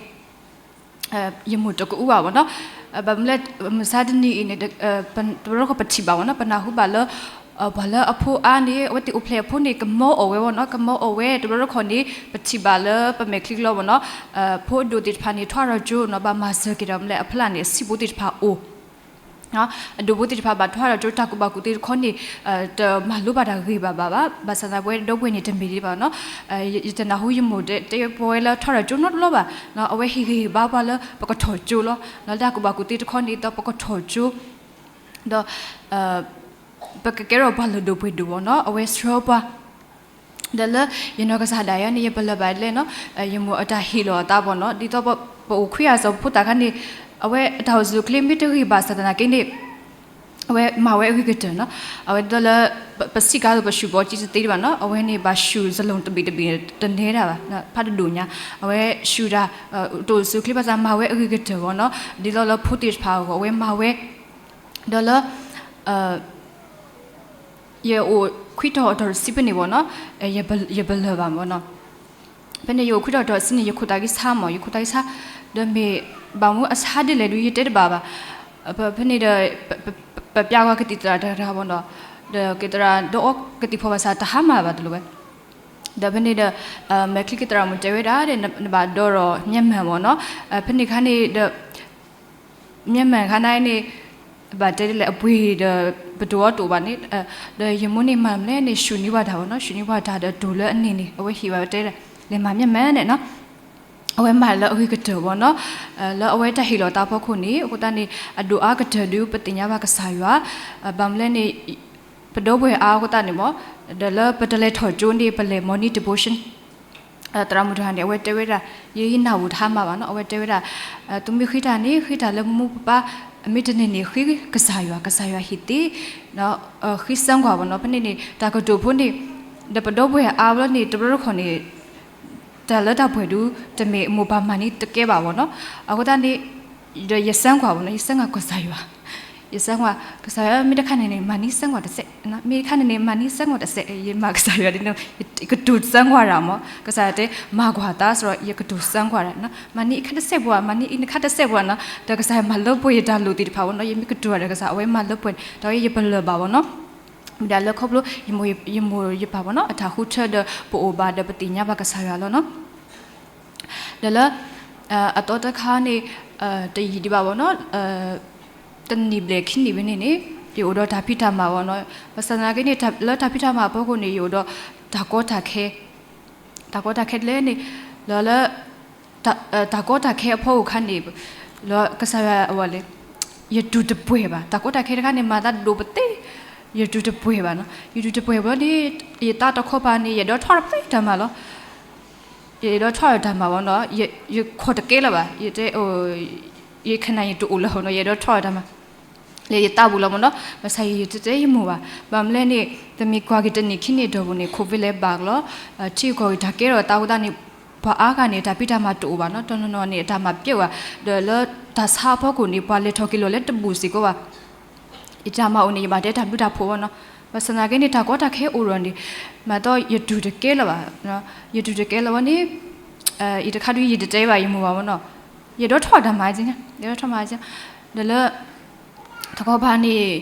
ယမိၢ်တကအူဘၣ်ဘၣ်နီၤ, ဘၣ်မနုၤလဲၣ် မုၢ်ဆါတနံၤအံၤန့ၣ် တဘျီတခီၣ်ပထံၣ်ဘၣ်ဘၣ်နီၤ ပနၢ်ဟူဘၣ်လၢ ပှၤလၢအဖိအါန့ၣ် အဝဲသ့ၣ်အိၣ်ဖျဲၣ်အဖိန့ၣ် ကမီအီၣ်ဝဲဘၣ်နီၤ ကမီအီၣ်ဝဲ တဘျီတခီၣ်န့ၣ် ပထံၣ်ဘၣ်လၢပမဲာ်ချံကလီဘၣ်နီၤ, ဖိအဒိၣ်သ့ၣ်တဖၣ်န့ၣ် ထွါထီၣ်ကၠိနီၤ ဘၣ်မၤစၢၤက့ၤဒီးမနုၤလဲၣ် အဖီလာ်န့ၣ် အဆံးဖိသ့ၣ်တဖၣ်အိၣ် အဒိၣ်ဖိသ့ၣ်တဖၣ်ဘၣ်ထွါထီၣ်ကၠိ တၢ်ကူၣ်ဘၣ်ကူၣ်သ့တခီန့ၣ် တမၤလိဘၣ်တၢ်ဂ့ၤဘၣ်ဘၣ်ဘၣ်, ဘၣ်ဆၣ်သနာ်က့ ပဝဲဒီပုၢ်ဝဲၢ်န့ၣ် တမ့ၢ်ဒ်ဘၣ်နီၤ, ယတနၢ်ဟူယမိၢ်တဲပဝဲလၢထွါထီၣ်ကၠိနီတဘျီဘၣ်, အဝဲဟ့ၣ်ဂံၢ်ဟ့ၣ်ဘါပှၤလၢပကထီၣ်ကၠိလီၤ, လၢတၢ်ကူၣ်ဘၣ်ကူၣ်သ့တခီန့ၣ် ဒီးပကထီၣ်ကၠိ ဒီး ပကကဲထီၣ်ပှၤလုၢ်ဒိၣ်ပှ့ၤဒိၣ်ဘၣ်နီၤ, အဝဲဆှၢပှၤ ဒီးလၢယနီၢ်ကစၢ်ဒၣ်ယၤန့ၣ် ယပလၢၢ်ဘၣ်ဒ်လဲၣ်နီၤ, ယမိၢ်အတၢ်ဟ့ၣ်လီၤအသးဘၣ်နီၤ, ဒ်သိးပအိၣ်ခွံဂၤစီၤဖိသၣ်ခါန့ၣ် အဝဲအတၢ်အိၣ်ဆူၣ်အိၣ်ချ့မ့ၢ်တဂ့ၤဘၣ်ဆၣ်သနာ်က့န့ၣ် အဝဲမၤဝဲအဂ့ၤကတၢၢ်နီၤ, အဝဲဒ်သိးလၢ ပစံးကါသိးပဆူၣ်ဘီကံတသ့ဘၣ်နီၤ, အဝဲန့ၣ်ဘၣ်ဆူၣ်စလိၣ်တဘ့ၣ်တဘ့ၣ်တန့ၢ်ဒၣ်ဘၣ်, ဖးတဒိၣ်ညါ, အဝဲဆူၣ်တၢ် တအိၣ်ဆူၣ်အိၣ်ချ့ဘၣ်ဆၣ်မၤဝဲအဂ့ၤကတၢၢ်ဘၣ်နီၤ, ဒ်သိးလၢဖိသ့ၣ်တဖၣ်အဂီၢ် အဝဲမၤဝဲ ဒီးလၢ ယအိၣ်ခွံတီၤအတီၤတဆံဖဲန့ၣ်ဘၣ်နီၤ, ယပလၢၢ်ဘၣ်ဘၣ်နီၤ, ဖဲန့ၣ်ယအိၣ်ခွံတီၤအတီၤတဆံန့ၣ် ယခိၣ်သးကဆါမး ယခိၣ်သးကဆါ, ဒီးမ့ၢ်ဘၣ်မနုၤအဆါဒ်လဲၣ်ဒုးယတဲတဘၣ်ဘၣ်, ဖဲန့ၣ်ဒီး ပပျၢ်ကွၢ်ကသံၣ်သရၣ်တဂၤတဂၤဘၣ်နီၤ, ဒီးကသရၣ်ဒီးအီကသံၣ်ဖီဘၣ်ဆၣ်တဟါမၢ်ဘၣ်တလိၣ်ဝဲ, ဒီးဖဲန့ၣ်ဒီး မဲာ်ချံကသရၣ်မုၣ်တဲဝဲဒၣ်ဒီး နဘၣ်ဒိးဒီးမျက်မှန်ဘၣ်နီၤ, ဖဲန့ၣ်ခါန့ၣ်ဒီး မျက်မှန်ခါန့ၣ်န့ၣ် ဘၣ်တဲဒ်လဲၣ် အပှ့ၤဒီး ပတိၤအီၤတအိၣ်ဘၣ်န့ၣ်, ဒီးယမိၢ်န့ၣ်မၤမလဲၣ်န့ၣ် ဆူၣ်န့ၢ်ပှၤတၢ်ဘၣ်နီၤ, ဆူၣ်န့ၢ်ပှၤတၢ်ဒီးတိၤလၢအန့ၣ်န့ၣ် အဝဲဟ့ၣ်ဘၣ်ဝဲတဲဒ်လဲၣ် လဲၤမၤမျက်မှန်န့ၣ်နီၤ, အဝဲမၤလၢအဂ့ၤကတၢၢ်ဘၣ်နီၤ, လၢအဝဲတၢ်ဟ့ၣ်လီၤသးဖီခိၣ်န့ၣ် အဃိသတးန့ၣ် အဒိၣ်အါကတၢၢ်ဒုး ပသ့ၣ်ညါဘၣ်ကစၢ်ယွၤ, ဘၣ်မနုၤလဲၣ်န့ၣ် ပဒီပုၢ်ဝဲၢ်အါအဃိသတးန့ၣ်မး, ဒီးလၢပတလဲၤထီၣ်ကၠိန့ၣ် ပလဲၤ morning devotion သရၣ်မုၣ်တဂၤန့ၣ် အဝဲတဲဝဲဒၣ် ယနၢ်ဟူတဟါမၢ်ဘၣ်နီၤ, အဝဲတဲဝဲဒၣ် သုမ့ၢ်ဃ့တၢ်န့ၣ် ဃ့တၢ်လၢမိၢ်ပၢ်, မ့ၢ်တန့ၢ်န့ၣ် ဃ့ကစၢ်ယွၤ, ကစၢ်ယွၤဟ့ၣ်သ့, ဃ့စၢကွၢ်ဘၣ်နီၤ, ဖဲန့ၣ်န့ၣ် တၢ်ကတိၤဖိန့ၣ် ဒီးပဒီပုၢ်ဝဲၢ်အါဘျီန့ၣ် တဘျီတခီၣ်န့ၣ် တၢ်လၢတၢ်ပှဲၤဒုး တမ့ၢ်မိၢ်ပၢ်မၤန့ၢ်တကဲဘၣ်ဘၣ်နီၤ, အဃိသတးန့ၣ် ဒီးယစၢကွၢ်ဘၣ်နီၤ, ယစၢကွၢ်ကစၢ်ယွၤ ယစၢကွၢ် ကစၢ်ယွၤ မ့ၢ်တခါန့ၣ်န့ၣ် မၤန့ၢ်စၢကွၢ်တစဲး, မ့ၢ်တခါန့ၣ်န့ၣ် မၤန့ၢ်စၢကွၢ်တစဲး, ယမၤကစၢ်ယွၤဒ်န့ၣ် ယကတိၤစၢကွၢ်တၢ်မး, ကစၢ်ယွၤတဲ မၤကွၢ်သးစရီ ယကတိၤစၢကွၢ်တၢ်, မၤန့ၢ်အံၤခါတစဲးပှၤ, မၤန့ၢ်အံၤနခါတစဲးပှၤနီၤ, ဒီးကစၢ်ယွၤမၤလၢပှဲၤယတၢ်လိၣ်သ့ၣ်တဖၣ်ဘၣ်နီၤ, ယမ့ၢ်ကတိၤတၢ်ဒီးကစၢ် အဝဲမၤလၢပှဲၤန့ၣ် တၢ်ဝဲယပလၢၢ်ဘၣ်ဘၣ်နီၤ မ့ၢ်ဒၣ်လၢခီဖျိ ယမိၢ်ယပၢ်ဘၣ်နီၤ အတၢ်ဃုထၢဒီးပအိၣ်ဘၣ်ဒီးပသ့ၣ်ညါဘၣ်ကစၢ်ယွၤလီၤနီၤ. ဒီးလၢ အသီတခါန့ၣ် တယံာ်ဒံးဘၣ်ဘၣ်နီၤ တနံၣ်ဘျဲၣ်ခံနံၣ်ဖဲန့ၣ်န့ၣ် ယအိၣ်ဒီးတၢ်ဖံးတၢ်မၤဘၣ်နီၤ, ဘၣ်ဆၣ်သနာ်က့န့ၣ် လၢတၢ်ဖံးတၢ်မၤအဖီခိၣ်န့ၣ် ယအိၣ်ဒီးတၢ်ကီတၢ်ခဲ, တၢ်ကီတၢ်ခဲဒ်လဲၣ်န့ၣ် လၢလၢ တၢ်ကီတၢ်ခဲအဖီခိၣ်ခါန့ၣ် လၢကစၢ်ယွၤအဝဲလဲၣ် ယတူၢ်တပှဲၤဘၣ်, တၢ်ကီတၢ်ခဲတခါန့ၣ် မၤသးဒိၣ်ပသ့, ယတူၢ်တပှဲၤဘၣ်နီၤ, ယတူၢ်တပှဲၤဘၣ်န့ၣ်, ယသးတခီပၤန့ၣ် ယအဲၣ်ဒိးထီၣ်ရၣ်ပသ့တၢ်မၤလီၤ, ယအဲၣ်ဒိးထီၣ်ရၣ်တၢ်မၤဘၣ်နီၤ, ယခိးတကဲလၢၤဘၣ်, ယတဲ, ယခနၢ်ယတအိၣ်လၢၤနီၤ, ယအဲၣ်ဒိးထီၣ်ရၣ်တၢ်မၤ လၢယသးပူၤလီၤမ့ၢ်နီၤ, ဘၣ်ဆၣ်ယတတဲယမိၢ်ဘၣ်, ဘၣ်မနုၤလဲၣ်န့ၣ်, တမ့ၢ်ကွၢ်က့ၤတနံၣ်ခံနံၣ်အတီၢ်ပူၤန့ၣ် COVID လဲၤဘၣ်ကလီၤ, ထံကီၢ်ဂ့ၤတၢ်ကဲထီၣ်အသးအဃိသတးန့ၣ်, ပှၤအါဂၤန့ၣ် တၢ်ဖံးတၢ်မၤတအိၣ်ဘၣ်နီၤ, တနီၤနီၤန့ၣ် အတၢ်မၤပျဲဝဲ, ဒီးလၢတၢ်ဆါအဖီခိၣ်န့ၣ် ပှၤလဲၤထီၣ်က့ၤလီၤလၢတဘူးစ့ၢ်ကီးဘၣ်, ယတၢ်မၤအိၣ်န့ၣ် ယဘၣ်တဲတၢ်ဘျုးတၢ်ဖှိၣ်ဘၣ်နီၤ, ဘၣ်ဆၣ်သနာ်က့န့ၣ် တၢ်ကီတၢ်ခဲအိၣ်ဒီးန့ၣ်, မၤသးယတူၢ်တကဲလၢၤဘၣ်, ယတူၢ်တကဲလၢၤဘၣ်န့ၣ်, ယတခါဒုးယတတဲဘၣ်ယမိၢ်ဘၣ်မ့ၢ်နီၤ, ယအဲၣ်ဒိးထီၣ်တၢ်မၤ, ယအဲၣ်ဒိးထီၣ်မၤ, ဒီးလၢ တခီပၤန့ၣ်,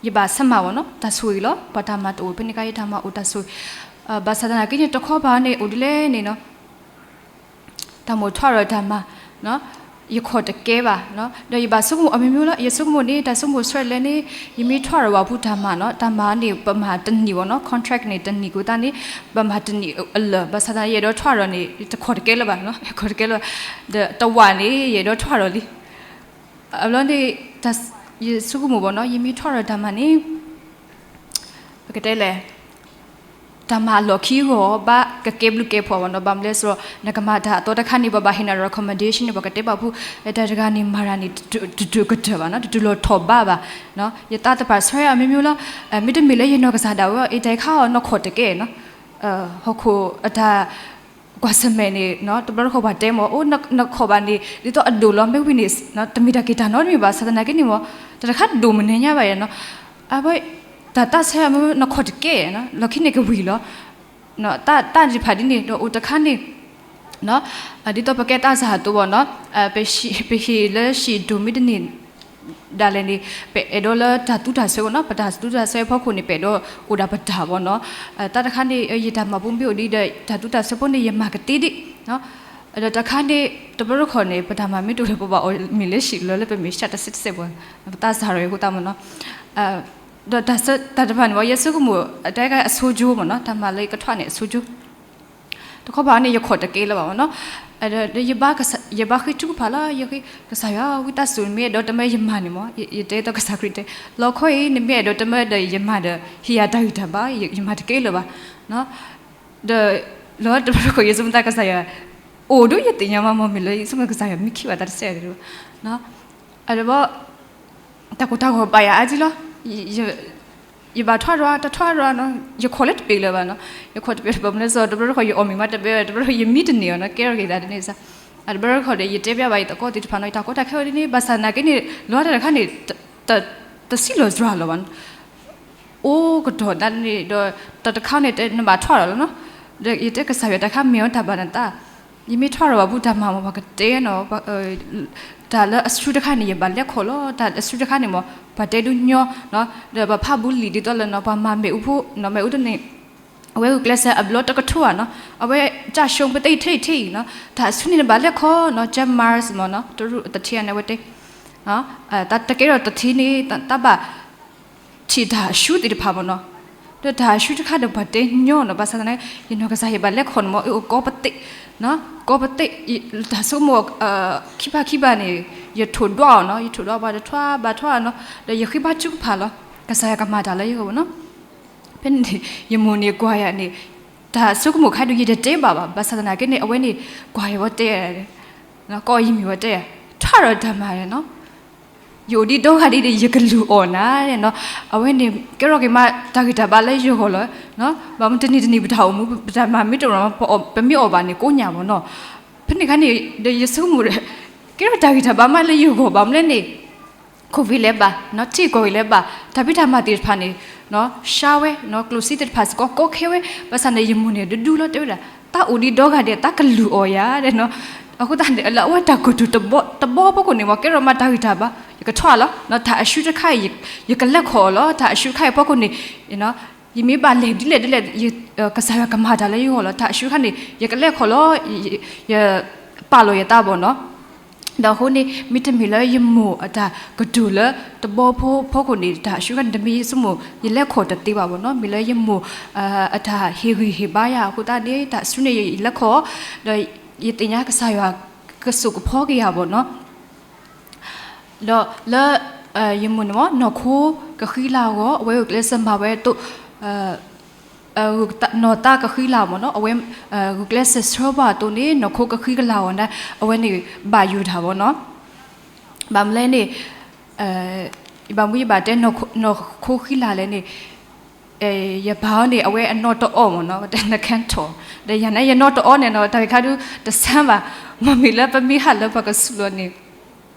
ယဘၣ်ဆၢမၤဘၣ်နီၤ, တၢ်ဆိၣ်ဂ့ၤလီၤ, ပှၤတၢ်မၤတအိၣ်ဖဲန့ၣ်အခါ ယတၢ်မၤအိၣ်တၢ်ဆိၣ်ဂ့ၤ, ဘၣ်ဆၣ်သနာ်က့န့ၣ် တခီပၤန့ၣ် အိၣ်ဒ်လဲၣ်န့ၣ်နီၤ, တၢ်မိၣ်ထီၣ်ရၣ်တၢ်မၤ, ယခိးတကဲဘၣ်, ဒီးယဘၣ်ဆိကမိၣ်အမျိုးမျိုးလီၤ, ယဆိကမိၣ်န့ၣ် တၢ်ဆိကမိၣ်ဆၢလဲၣ်န့ၣ်, ယမ့ၢ်ထီၣ်ရၣ်ဝဲပူၤတၢ်မၤနီၤ, တၢ်မၤန့ၣ် ပမၤတနံၣ်ဘၣ်နီၤ, contract န့ၣ် တနံၣ်အဃိသတးန့ၣ်, ပမၤတနံၣ်အလၢာ်, ဘၣ်ဆၣ်သနာ်က့ ယအဲၣ်ဒိးထီၣ်ရၣ်န့ၣ် တခိးတကဲလၢၤဘၣ်, ခိးတကဲလၢၤဘၣ်, ဒီးတဝာ်န့ၣ် ယအဲၣ်ဒိးထီၣ်ရၣ်လံ အဘျီန့ၣ်, ယဆိကမိၣ်ဘၣ်နီၤ, ယမ့ၢ်ထီၣ်ရၣ်တၢ်မၤန့ၣ်, ပကတဲလဲၣ်, တၢ်မၤအလီၢ်ခံအဂီၢ်ဘၣ် ကကဲဘျုးကဲဖှိၣ်ဘၣ်နီၤ, ဘၣ်မနုၤလဲၣ်စ့ၢ်ကီး နကမၤတၢ်အသီတခါန့ၣ် ပဘၣ်ဟ့ၣ်နၤ recommendation န့ၣ် ပကတဲဘၣ်ဖု, တၢ်တဂၤန့ၣ်မၤတၢ်န့ၣ် တတုၤကတၢၢ်ဘၣ်နီၤ, တတုၤလီၤထီၣ်ဘးဘၣ်, ယသးတပာ်ဆၢအမျိုးမျိုးလီၤ, မ့တမ့ၢ်လၢယနီၢ်ကစၢ်ဒၣ်ဝဲအံၤ တၢ်ခါအီၤနီၢ်ခိးတကဲနီၤ, ဟီၣ်ခိၣ်အတၢ် ကွၢ်ဆၢၣ်မဲာ်န့ၣ် တဘျီတခီၣ်ပှၤတဲမ့ၢ် အိၣ်နခိးဘၣ်န့ၣ် ဒ်သိးအဒိၣ်လီၤမ့ၢ်ဝံၤန့ၣ် တမ့ၢ်တၢ်က့ၤတၢ်နီတမံၤဘၣ် ဘၣ်ဆၣ်သနာ်က့န့ၣ်မ့ၢ် တၢ်တခါဒိၣ်မနုၤညါဘၣ်ယၤနီၤ, အဝဲ တၢ်သးဆၢမ့ၢ်နီၢ်ခိးတကဲ လီၢ်ခံန့ၣ်ကဝံၤလီၤ, တၢ်တဖၣ်ဒ်န့ၣ် ဒီးအိၣ်တခါန့ၣ် ဒ်သိးပကဲသးစၢ်အသိးဘၣ်နီၤ, ပဟ့ၣ်လၢဟံၣ်ဒိၣ်မ့ၢ်တန့ၢ် ဒၣ်လဲာ်န့ၣ် ပအဲၣ်ဒိးလၢတၢ်သူတၢ်စွဲဘၣ်နီၤ, ပတၢ်သူတၢ်စွဲအဖီခိၣ်န့ၣ် ပအဲၣ်ဒိးအိၣ်ဒၣ်ပတၢ်ဘၣ်နီၤ, တၢ်တခါန့ၣ် ယတၢ်မၤဘူၣ်မ့ၢ်အိၣ်ဒံးဒီး တၢ်သူတၢ်စွဲဖိန့ၣ် ယမၤကသ့ဒံး, ဒီးတၢ်တခါန့ၣ် တဘျီတခီၣ်န့ၣ် ပတၢ်မၤမ့ၢ်တအိၣ်လၢၤ ပဘၣ်အီၣ်မ့ၤလၢဟံၣ်လီၤလၢပမဲာ်ဆှးတစဲးတစဲးဘၣ်, ပသးစၢ်ရၢအဃိသတးမ့ၢ်နီၤ, ဒီးတၢ်တဖၣ်န့ၣ်မ့ၢ် ယဆိကမိၣ် တၢ်အဆိကတၢၢ်မ့ၢ်နီၤ, တၢ်မၤလၢယကထီၣ်န့ၣ်အဆိကတၢၢ် တခီပၤန့ၣ် ယခိးတကဲလၢၤဘၣ်မ့ၢ်နီၤ, ဒီးယဘၣ်ဃ့ထုကဖၣ်လီၤ, ယဃ့ ကစၢ်ယွၤ ဝံသးစူၤ နမ့ၢ်အဲၣ်ဒိးတမၢယမၤန့ၣ်မ့ၢ် ယတဲသိးကစၢ်ခရံာ်တဲ, လီခီအံၤ နမ့ၢ်အဲၣ်ဒိးတမၢဒီးယမၤဒီး ဟ့ၣ်ယၤတၢ်ဂံၢ်တၢ်ဘါ, ယမၤတကဲလၢၤဘၣ်, ဒီး လီၤတဘျီတခီၣ် ယဆိကမိၣ်သးကစၢ်ယွၤ အိၣ်ဒီးယသ့ၣ်ညါမးမ့ၢ်မ့ၢ်လၢ ယဆိကမိၣ်ကစၢ်ယွၤမ့ၢ်ခံဘၣ်တၢ်တစဲးတဘၣ်, အဒီး တၢ်ကိၢ်တၢ်ဂီၤဘၣ်ယၤအါကံလီၤ, ယဘၣ်ထွါရၢ် တထွါရၢ်နီၤ, ယခိးလၢတပ့ၤလၢၤဘၣ်နီၤ, ယခိးတပ့ၤလၢၤဘၣ်မနုၤလဲၣ်စ့ၢ် တဘျီတခီၣ်ယအီၣ်မ့ၤမးတဘဲ တဘျီတခီၣ်ယမံတန့ၢ်အီၤနီၤ, ကဲထီၣ်က့ၤသးတန့ၢ်စ့ၢ်, တဘျီတခီၣ်ဒီး ယတဲဘၣ်ယသကိးသ့ၣ်တဖၣ်နီၤ, ယတၢ်ကီတၢ်ခဲအိၣ်ဒ်န့ၣ် ဘၣ်ဆၣ်သနာ်က့န့ၣ် လီၤတၢ်တခါန့ၣ် တဆံးလီၤစှၤလီၤဘၣ်နီၤ, အိၣ်ကတီၢ်ဒၣ်န့ၣ်ဒီး တၢ်တခါန့ၣ် နဘၣ်ထွါရၢ်လီၤနီၤ, ဒီးယတဲကစၢ်ယွၤတၢ်ခါမ့ၢ်အီၤတၢ်ဘၣ်နသး ယမ့ၢ်ထွါရၢ်ဘၣ်ပူၤတၢ်မၤမ့ၢ်ပှၤကတဲနီၤ, တၢ်လၢအဆူတခါန့ၣ် ယဘၣ်လဲၤခီၣ်လီၤ, တၢ်အဆူတခါန့ၣ်မ့ၢ် ပှၤတဲဒုးညီနီၤ, ဒီးပှၤဖးဘူးလံာ်ဒ်သိးလၢနီၤ ပှၤမၤမ့ၣ်အူဖိနီၤ, မ့ၣ်အူတန့ၣ် အဝဲဂုာ်ကျဲးစၢးအဘျီတကထိဧါနီၤ, အဝဲကၠၢ်ၡိပသ့ထဲအံၤထဲအံၤနီၤ, တၢ်အဆူန့ၣ်နဘၣ်လဲၤခီၣ်နီၤ, ကၠၢ် Mars မ့ၢ်နီၤ, တရူးသထ့န့ၣ်အဝဲတဲ, တၢ်တကဲထီၣ်သထ့န့ၣ် တၢ်ဘၣ် ထံၣ်တၢ်အဆူသ့ၣ်တဖၣ်မ့ၢ်နီၤ, ဒီးတၢ်အဆူတခါဒီးပှၤတဲညီနီၤ, ဘၣ်ဆၣ်သနာ်က့ ယနီၢ်ကစၢ်ယဘၣ်လဲၤခီၣ်န့ၣ်မ့ၢ် အကီပသ့, ကီပသ့, တၢ်ဆိကမိၣ် ခံဘၣ်ခံဘၣ်န့ၣ် ယထိၣ်ဒွးအီၤနီၤ, ယထိၣ်ဒွးဘၣ်တထွါဘၣ်ထွါနီၤ, ဒီးယဃ့ဘါထုကဖၣ်လီၤ, ကစၢ်ယွၤကမၤတၢ်လၢယဂီၢ်မ့ၢ်နီၤ, ဖဲန့ၣ် ယမိၢ်န့ၣ်ကွၢ်ယၤန့ၣ် တၢ်ဆိကမိၣ်ခါဒုးယတတဲဘၣ်ဘၣ်, ဘၣ်ဆၣ်သနာ်က့န့ၣ် အဝဲန့ၣ် ကွၢ်ယၤဝဲတဲ ကိးယမံၤဝဲတဲ, ထွါရၢ်တၢ်မၤနီၤ, ယအိၣ်ဒံးဒီဂၤဒ်န့ၣ် ယကလုၢ်အီၣ်နၤနီၤ, အဝဲန့ၣ် ကဲထီၣ်က့ၤမးတၢ်ဂံၢ်တၢ်ဘါလၢယဂီၢ်လီၤ, ဘၣ်မနုၤတနံၤတနံၤပတၢ်အိၣ်မူ ပတၢ်မၤမ့ၢ်တအိၣ် ပမ့ၢ်အီၣ်ဘၣ်န့ၣ် ကိးညၣ်မ့ၢ်နီၤ, ဖဲန့ၣ်ခါန့ၣ် ဒီးယဆိကမိၣ်ဒီး ကဲထီၣ်တၢ်ဂံၢ်တၢ်ဘါမးလၢယဂီၢ်ဘၣ်မနုၤလဲၣ်န့ၣ် COVID လဲၤဘၣ်, ထံကီၢ်ဂ့ၤလဲၤဘၣ်, တၢ်ဖံးတၢ်မၤသ့ၣ်တဖၣ်န့ၣ် ရှါဝဲ, ကျိၣ်စ့သ့ၣ်တဖၣ်စ့ၢ်ကီးကီခဲဝဲ, ဘၣ်ဆၣ်န့ၣ် ယမိၢ်န့ၣ် ဒူဒူလီၤ တဲဝဲဒၣ်, တၢ်အိၣ်ဒံးဒီဂၤဒဲး တၢ်ကလုၢ်အီၣ်ယၤဒဲးနီၤ, အဃိသတးန့ၣ် လၢအဝဲတၢ်ကတိၤတဘီတဘီဖီခိၣ်န့ၣ် မ်ကဲထီၣ်မးတၢ်ဂံၢ်တၢ်ဘါ, ယကထွါလီၤ, တၢ်အဆူတခါအံၤ ယကလဲၤခီၣ်အီၤလီၤ, တၢ်အဆူတခါအံၤဖီခိၣ်န့ၣ် ယမ့ၢ်ဘၣ်လဲၤဒ်လဲၣ်ဒ်လဲၣ် ကစၢ်ယွၤကမၤတၢ်လၢယဂီၢ်လီၤ, တၢ်အဆူတခါန့ၣ် ယကလဲၤခီၣ်လီၤ, ယပာ်လီၤယသးဘၣ်နီၤ ဒီးအဃိန့ၣ် မ့တမ့ၢ်လၢယမိၢ်အတၢ်ကတိၤလၢတဘီဖိဖီခိၣ်န့ၣ် တၢ်အဆူတခါန့ၣ် တမ့ၢ်ယဆိကမိၣ် ယလဲၤခီၣ်တသ့ဘၣ်ဘၣ်နီၤ, မ့ၢ်လၢယမိၢ်အတၢ်ဟ့ၣ်ဂံၢ်ဟ့ၣ်ဘါယၤအဃိသတးန့ၣ် တၢ်အဆူန့ၣ်ယလဲၤခီၣ်, ဒီးယသ့ၣ်ညါကစၢ်ယွၤကစိာ်ကဖီက့ၤယၤဘၣ်နီၤ. ဒီးလၢ ယမိၢ်န့ၣ်မ့ၢ် နီၢ်ခိကဃံလၤအဂီၢ် အဝဲဂုာ်ကျဲးစၢးမၤဝဲအသိး နီၢ်သးကဃံလၤမ့ၢ်နီၤ အဝဲ ဂုာ်ကျဲးစၢးဆှၢပှၤအသိးန့ၣ် နီၢ်ခိကဃံကလၤအဂီၢ်န့ၣ် အဝဲန့ၣ်ဘၣ်ယိၣ်တၢ်မ့ၢ်နီၤ. ဘၣ်မနုၤလဲၣ်န့ၣ် ယဘၣ်မူယဘၣ်တဲ နီၢ်ခိဃံလၤလဲၣ်န့ၣ် ယပၢ်အီၤန့ၣ် အဝဲအနီၢ်တအီၣ်မ့ၢ်နီၤ ပတဲနခဲထီၣ် ဒီးယၤန့ၣ် ယနီၢ်တအီၣ်န့ၣ်နီၤ တၢ်ဂ့ၢ်ခါဒုတဆၢဘၣ် မ့မ့ၢ်လၢပမ့ၢ်ဟးလၢပှၤကဆူးလီၤန့ၣ်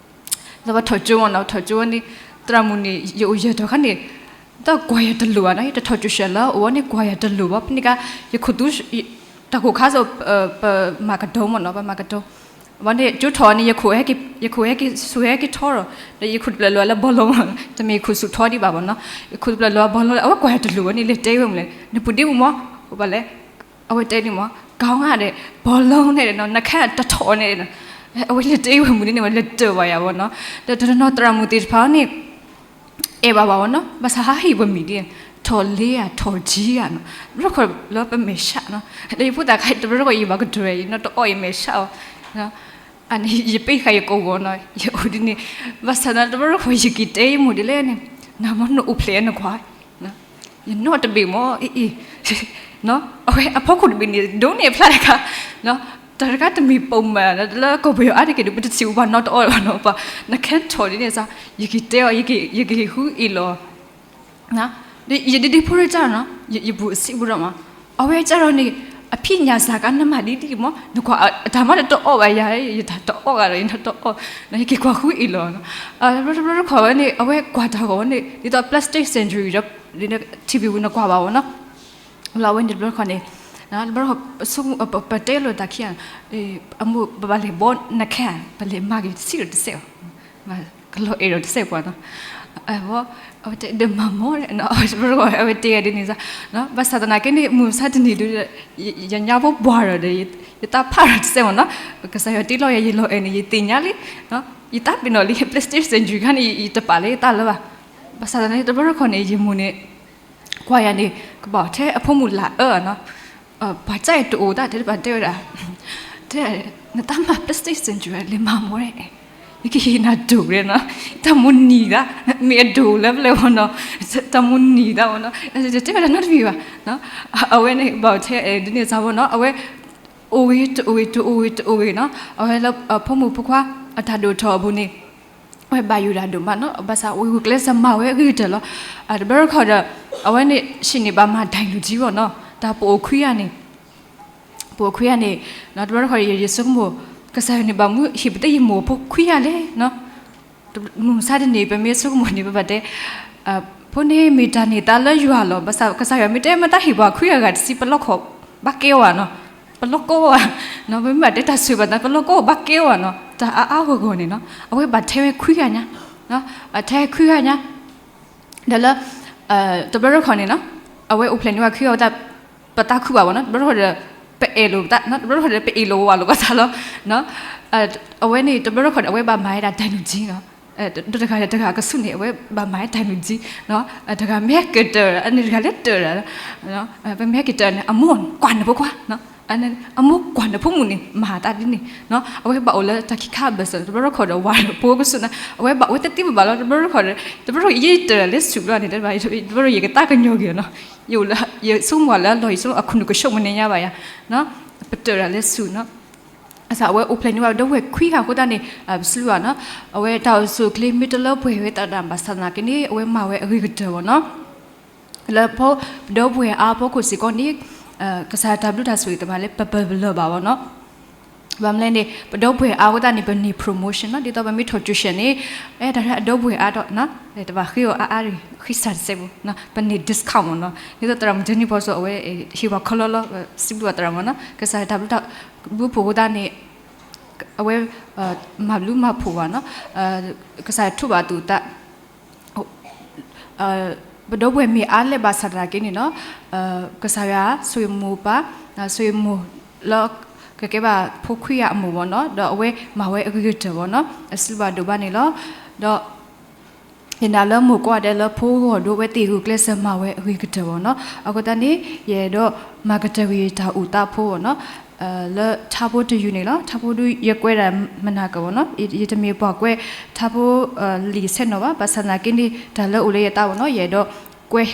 လၢပထီၣ်ကၠိမ့ၢ်နီၤ ထီၣ်ကၠိဝဲန့ၣ် သရၣ်မုၣ်န့ၣ် ယအိၣ်ယဲၢ်ထီၣ်ခါန့ၣ် တၢ်ကွၢ်ယၤတလိၤဘၣ်နီၤ ယတထီၣ်ကၠိၡဲးလၢအအိၣ်န့ၣ် ကွၢ်ယၤတလိၤဘၣ် ဖဲန့ၣ်ကါ ယခိၣ်သူ တၢ်ခိၣ်ခါစ့ၢ် ပမၤကတိၤမ့ၢ်နီၤ ပမၤကတိၤ ဝဲန့ၣ် ကၠိထီၣ်န့ၣ် ယခိၣ်ဟဲက့ၤ ယခိၣ်ဟဲက့ၤဆူၣ်ဟဲက့ၤထီဒီး ဒီးယခိၣ်တဖျၢၣ်လီၤလၢဘီလီမ့ၢ် တမ့ၢ်ယခိၣ်ဆူၣ်ထီဒံးဘၣ်မ့ၢ်နီၤ ယခိၣ်တဖျၢၣ်လီၤဘီလီ အဝဲကွၢ်ယၤတလိၤဝဲန့ၣ် လဲၤတဲဝဲမုၢ်လဲၣ် နပူၤဒ့မုၣ်မ့ၢ် အိၣ်ဘၣ်လဲၣ် အဝဲတဲန့ၣ်မ့ၢ် ကီငါဒီး ဘီလီန့ၣ်ဒီးနီၤ နခဲတထီၣ်န့ၣ်ဒီး အဝဲလဲၤတဲဝဲမုၢ်ဒ်န့ၣ်ဝဲ လဲၤတၢၢ်ဘၣ်ယၤမ့ၢ်နီၤ ဒီးတနီၤသရၣ်မုၣ်သ့ၣ်တဖၣ်န့ၣ် အဲၣ်ဘၣ်ဘၣ်ဝဲနီၤ ဘၣ်ဆၣ်ဟးဟ့ၣ်ပမံၤဒ် ထီၣ်လ့ဧါ ထီၣ်ကၠံဧါနီၤ တဘျီတခီၣ်လၢပမဲာ်ဆှးနီၤ ဒီးယဖိသၣ်ခါ တဘျီတခီၣ် ယဘၣ်ကတၢၢ် ယနီၢ်တအီၣ် ယမဲာ်ဆှးအီၤ အန့ၣ် ယပ့ၢ်ဃာ်ယကိာ်ဂီၤနီၤ ယအိၣ်ဒ်န့ၣ် ဘၣ်ဆၣ်သနာ် တဘျီတခီၣ် ယက့ၤတဲယမိၢ်ဒ်လဲၣ်န့ၣ် နမ့ၢ်နအိၣ်ဖျဲၣ်နကွၢ် ယနီၢ်တဘ့ၣ်မ့ၢ် အ့ၣ်အ့ၣ် အဝဲအဖီခိၣ်တဘ့ၣ်န့ၣ် ဒိးန့ၢ်အဖျါတခါ တၢ်တခါတမ့ၢ်ပိာ်မုၣ် လၢကီၢ်ပယီၤအါတက့ၢ်ဒီး ပတထံၣ်ဝဲပှၤနီၢ်တအီၣ်လၢၤဘၣ်နီၤ ပှၤ နခဲထီၣ်ဒ်န့ၣ်စ့ၢ် ယက့ၤတဲအီၤ ယကဟ့ၣ်ဃုအ့ၣ်လီၤ ဒီးယဒ့ဒ့ဖိတၢ်နီၤ ယဘူးအဆံးဘူးဒီးမး အဝဲကဒီးန့ၣ် အဖံးညၣ်စၢ်ကါနမၤဒ်ဒ်မး နကွၢ်အတၢ်မၤတအီၣ်ဘၣ်ယၤ ယတၢ်တအီၣ်ဂၤဒီး ယနီၢ်တအီၣ် ယက့ၤကွၢ်ဃုအ့ၣ်လီၤ တဘျီတဘျီတခီၣ်ဝဲန့ၣ် အဝဲကွၢ်တၢ်ဂီၤဝဲန့ၣ် ဒ်သိး plastic surgery ဒီး ထံၣ်ဘံၣ်ဝံၤနကွၢ်ဘၣ်ဝဲနီၤ လၢအဝဲန့ၣ်တဘျီတခီၣ်န့ၣ် တဘျီတခီၣ် ပတဲလိာ်တၢ်ခံဂၤ အမိၢ်ပဘၣ်လဲၤဘီနခဲ ပလဲၤမၤက့ၤတဆံးဒီးတစဲးဘၣ် ကလီၤအဲၣ်ဒီးတစဲးပှၤနီၤ အဝဲတဲဒီးမၤမီၢ် တဘျီတခီၣ် အဝဲတဲဒ်န့ၣ်စ့ၢ် ဘၣ်ဆၣ်သနာ်က့န့ၣ် မုၢ်မဆါတနံၤဒုး ယညါဖိပှၢ်ဒီး ယသးဖးဒီးတစဲးမ့ၢ်နီၤ ကစၢ်ယွၤတ့လီၤယၤ ယလီၤအဲၣ်န့ၣ် ယသ့ၣ်ညါလံ ယသးပ့ၤနီၣ်လံ plastic surgery ခါန့ၣ် ယတပာ်လၢယသးလၢၤဘၣ် ဘၣ်ဆၣ်သနာ်က့ တဘျီတခီၣ်န့ၣ် ယမိၢ်န့ၣ် ကွၢ်ယၤန့ၣ် ကဘၣ်ထဲအဖိမုၣ်လၢအၢနီၤ ပှၤကၢ်အံၤတအိၣ်သး တဲတဘၣ်တဲဝဲဒၣ် တဲ နတၢ်မၤ plastic surgery လဲၤမၤမီၢ် ယကဟ့ၣ်နၤဒိၣ်ဒီးနီၤ တၢ်မိၢ်နံၤသး မ့ၢ်အဒိၣ်လၢပျၢၤဝဲနီၤ တၢ်မိၢ်နံၤသးဝဲနီၤ တဲဝဲဒၣ်နီတမံၤဘၣ် အဝဲန့ၣ်ဘၣ်ထဲဒ်န့ၣ်စ့ၢ်မ့ၢ်နီၤ အဝဲ အိၣ်ဂ့ၤတအိၣ်ဂ့ၤ တအိၣ်ဂ့ၤတအိၣ်ဂ့ၤနီၤ အဝဲလၢဖိမုၣ်ဖိခွါအတၢ်ဒိၣ်ထီၣ်အပူၤန့ၣ် အဝဲဘၣ်ယိၣ်တၢ်ဒိၣ်မးနီၤ ဘၣ်ဆၣ်အဝဲဂုာ်ကျဲးစၢးမၤဝဲအဂ့ၤကတၢၢ်လီၤ တဘျီတခီၣ်ဒီး အဝဲန့ၣ် ဆံးန့ၣ် ဘၣ်မၤဒၣ်လူၤကံဝဲနီၤ တၢ်ပအိၣ်ခွံဂၤန့ၣ် ပအိၣ်ခွံဂၤန့ၣ် တဘျီတခီၣ် ယဆိကမိၣ် ကစၢ်ယွၤန့ၣ်ဘၣ်မူဟ့ၣ်ပသ့ၣ်ယမိၢ်ဖိခွံဂၤလဲၣ်နီၤ မုၢ်မဆါတနံၤ ပမ့ၢ်ဆိကမိၣ်န့ၣ် ပဘၣ်တဲ ဖိန့ၣ်မ့ၢ်တၢ်န့ၢ်သါလၢယွၤလီၤ ဘၣ်ဆၣ်ကစၢ်ယွၤမ့ၢ်တဲမ့ၢ်တၢ်ဟ့ၣ်ပှၤခွံဂၤဂၤတဆံ ပလီၢ်ကီၢ်ဘၣ်ကဲဝဲနီၤ ပလီၢ်ကီၢ်ဘၣ် ပမ့ၢ်ဘၣ်တဲတၢ်ဆိၣ်ဘၣ်သး ပလီၢ်ကီၢ်ဘၣ်ကဲဝဲနီၤ တၢ်အါအါဂီၢ်ဂီၢ်န့ၣ်နီၤ အဝဲဘၣ်ထဲဝဲခွံဂၤညါ ထဲခွံဂၤညါ ဒီးလၢ တဘျီတခီၣ်န့ၣ်နီၤ အဝဲအိၣ်ဖျဲၣ်န့ၢ်ဝဲခွံဂၤဝဲဒၣ် ပသးခုဘၣ်ဝဲနီၤ တဘျီတခီၣ်ဒီး ပအဲၣ်လိာ်ပသး တဘျီတခီၣ်ဒီး ပအ့ၣ်လိာ်ဝးလိာ်ပသးလီၤ အဝဲန့ၣ် တဘျီတခီၣ်ဒီး အဝဲဘၣ်မၤဝဲဒၣ်ဒၣ်လူၤကံနီၤ ဒီးတဂၤဒီးတဂၤကဆူၣ်န့ၣ် အဝဲဘၣ်မၤဝဲဒၣ်ဒၣ်လူၤကံ တဂၤမ့ၢ်ဟဲက့ၤတၢၢ် အန့ၣ်တဂၤလဲၤတၢၢ်ဒီး ပမ့ၢ်ဟဲက့ၤတၢၢ်န့ၣ် အမိၢ်ကွၢ်နဖိခွါ အမိၢ်ကွၢ်နဖိမုၣ်န့ၣ် မၤတၢ်ဒ်န့ၣ် အဝဲဘၣ်အိၣ်လၢတၢ်ခံခါအဘၢၣ်စၢၤ တဘျီတခီၣ်ဒီးဝၤဒီးဖိကဆူၣ်န့ၣ် အဝဲဘၣ်ဝဲတသ့ဘၣ်ဘၣ်လီၤ တဘျီတခီၣ်ဒီး တဘျီတခီၣ်ယတၢၢ်လၢဆူၣ်ဘျီန့ၣ် တဘျီတခီၣ်ယကသးကညီၤက့ၤနီၤ ယအိၣ်လၢ ယဆိကမိၣ်လၢအလီၢ် ယဆိကမိၣ်အခိၣ်နူာ်ကဆိးမနုၤညါဘၣ်ယၤ ပတၢၢ်ဒၣ်လၢဆူၣ်နီၤ အဝဲအိၣ်ဖျဲၣ်န့ၢ်ဝဲဒီပုၢ်ဝဲၢ်ခွံဂၤအဃိသတးန့ၣ် ပစံးဘၣ်နီၤ အဝဲတၢ်အိၣ်ဆူၣ်အိၣ်ချ့မ့ၢ်တလၢပှဲၤဝဲသတးဒီး ဘၣ်ဆၣ်သနာ်က့န့ၣ် အဝဲမၤဝဲအဂ့ၤကတၢၢ်ဘၣ်နီၤ လၢပဒီပုၢ်ဝဲၢ်အါအဖီခိၣ်စ့ၢ်ကီးန့ၣ် ကစၢ်ယွၤတၢ်ဘျုးတၢ်ဆိၣ်ဂ့ၤတဖၣ်လၢပပၢၢ်ပလၢၢ်ဘၣ်ဝဲနီၤ ဘၣ်မနုၤလဲၣ်န့ၣ် ပဒီပုၢ်ဝဲၢ်အါအဃိသတးန့ၣ် ပန့ၢ် promotion နီၤ ဒ်သိးပမ့ၢ်ထီၣ်ကၠိၣ်ၡဲၣ်န့ၣ် တၢ်လၢအဒီပုၢ်ဝဲၢ်အါဒီး တဘၣ်ဃ့အီၤအါအါ ဃ့စၢ်တစဲးဖိ ပန့ၢ် discount မ့ၢ်နီၤ ဒ်သိးသရၣ်မုၣ်ဒဲနံၣ်ဖီစိၤ အဝဲဟ့ၣ်ပှၤခီလီလီၤ စံးဘျုးဘၣ်သရၣ်မုၣ်နီၤ ကစၢ်ယွၤတၢ်ဘျုးတၢ်ဘျုးဖှိၣ်အဃိသတးန့ၣ် အဝဲ မၤဘျုးမၤဖှိၣ်ဘၣ်နီၤ ကစၢ်ယွၤထိးဘၣ်သူၣ်သး ပဒီပုၢ်ဝဲၢ်မ့ၢ်အါလဲၣ်ဘၣ်ဆၣ်သနာ်က့န့ၣ်နီၤ ကစၢ်ယွၤဆိၣ်ဂ့ၤမိၢ်ပၢ် ဆိၣ်ဂ့ၤမိၢ်လၢ ကကဲဘၣ်ဖိခွံဂၤအမိၢ်ဘၣ်နီၤ ဒီးအဝဲမၤဝဲအဂ့ၤကတၢၢ်ဘၣ်နီၤ အစံးဘျုးဘၣ်ဒိၣ်ဘၣ်န့ၣ်လီၤ ဒီး ယနာ်လၢမိၢ်ကိးဂၤဒဲးလၢဖိဂီၢ်ဒိ အဝဲသ့ၣ်ဂုာ်ကျဲးစၢးမၤဝဲအဂ့ၤကတၢၢ်ဘၣ်နီၤ အဃိသတးန့ၣ် ယအဲၣ်ဒိးမၤကတၢၢ်ဂ့ၤတၢ်အိၣ်သးဖိဘၣ်နီၤ လၢထါဖိတယုၢ်န့ၣ်လီၤ. ထါဖိဒုးယကွဲးဒၣ်မနၤကၢၤဘၣ်နီၤ, ယတမ့ၢ်ပှၤကွဲးထါဖိလံာ်ဆဲးနီၤဘၣ်. ဘၣ်ဆၣ်သနာ်က့န့ၣ် တၢ်လၢအိၣ်လၢယသးဘၣ်နီၤ, ယအဲၣ်ဒိးကွဲး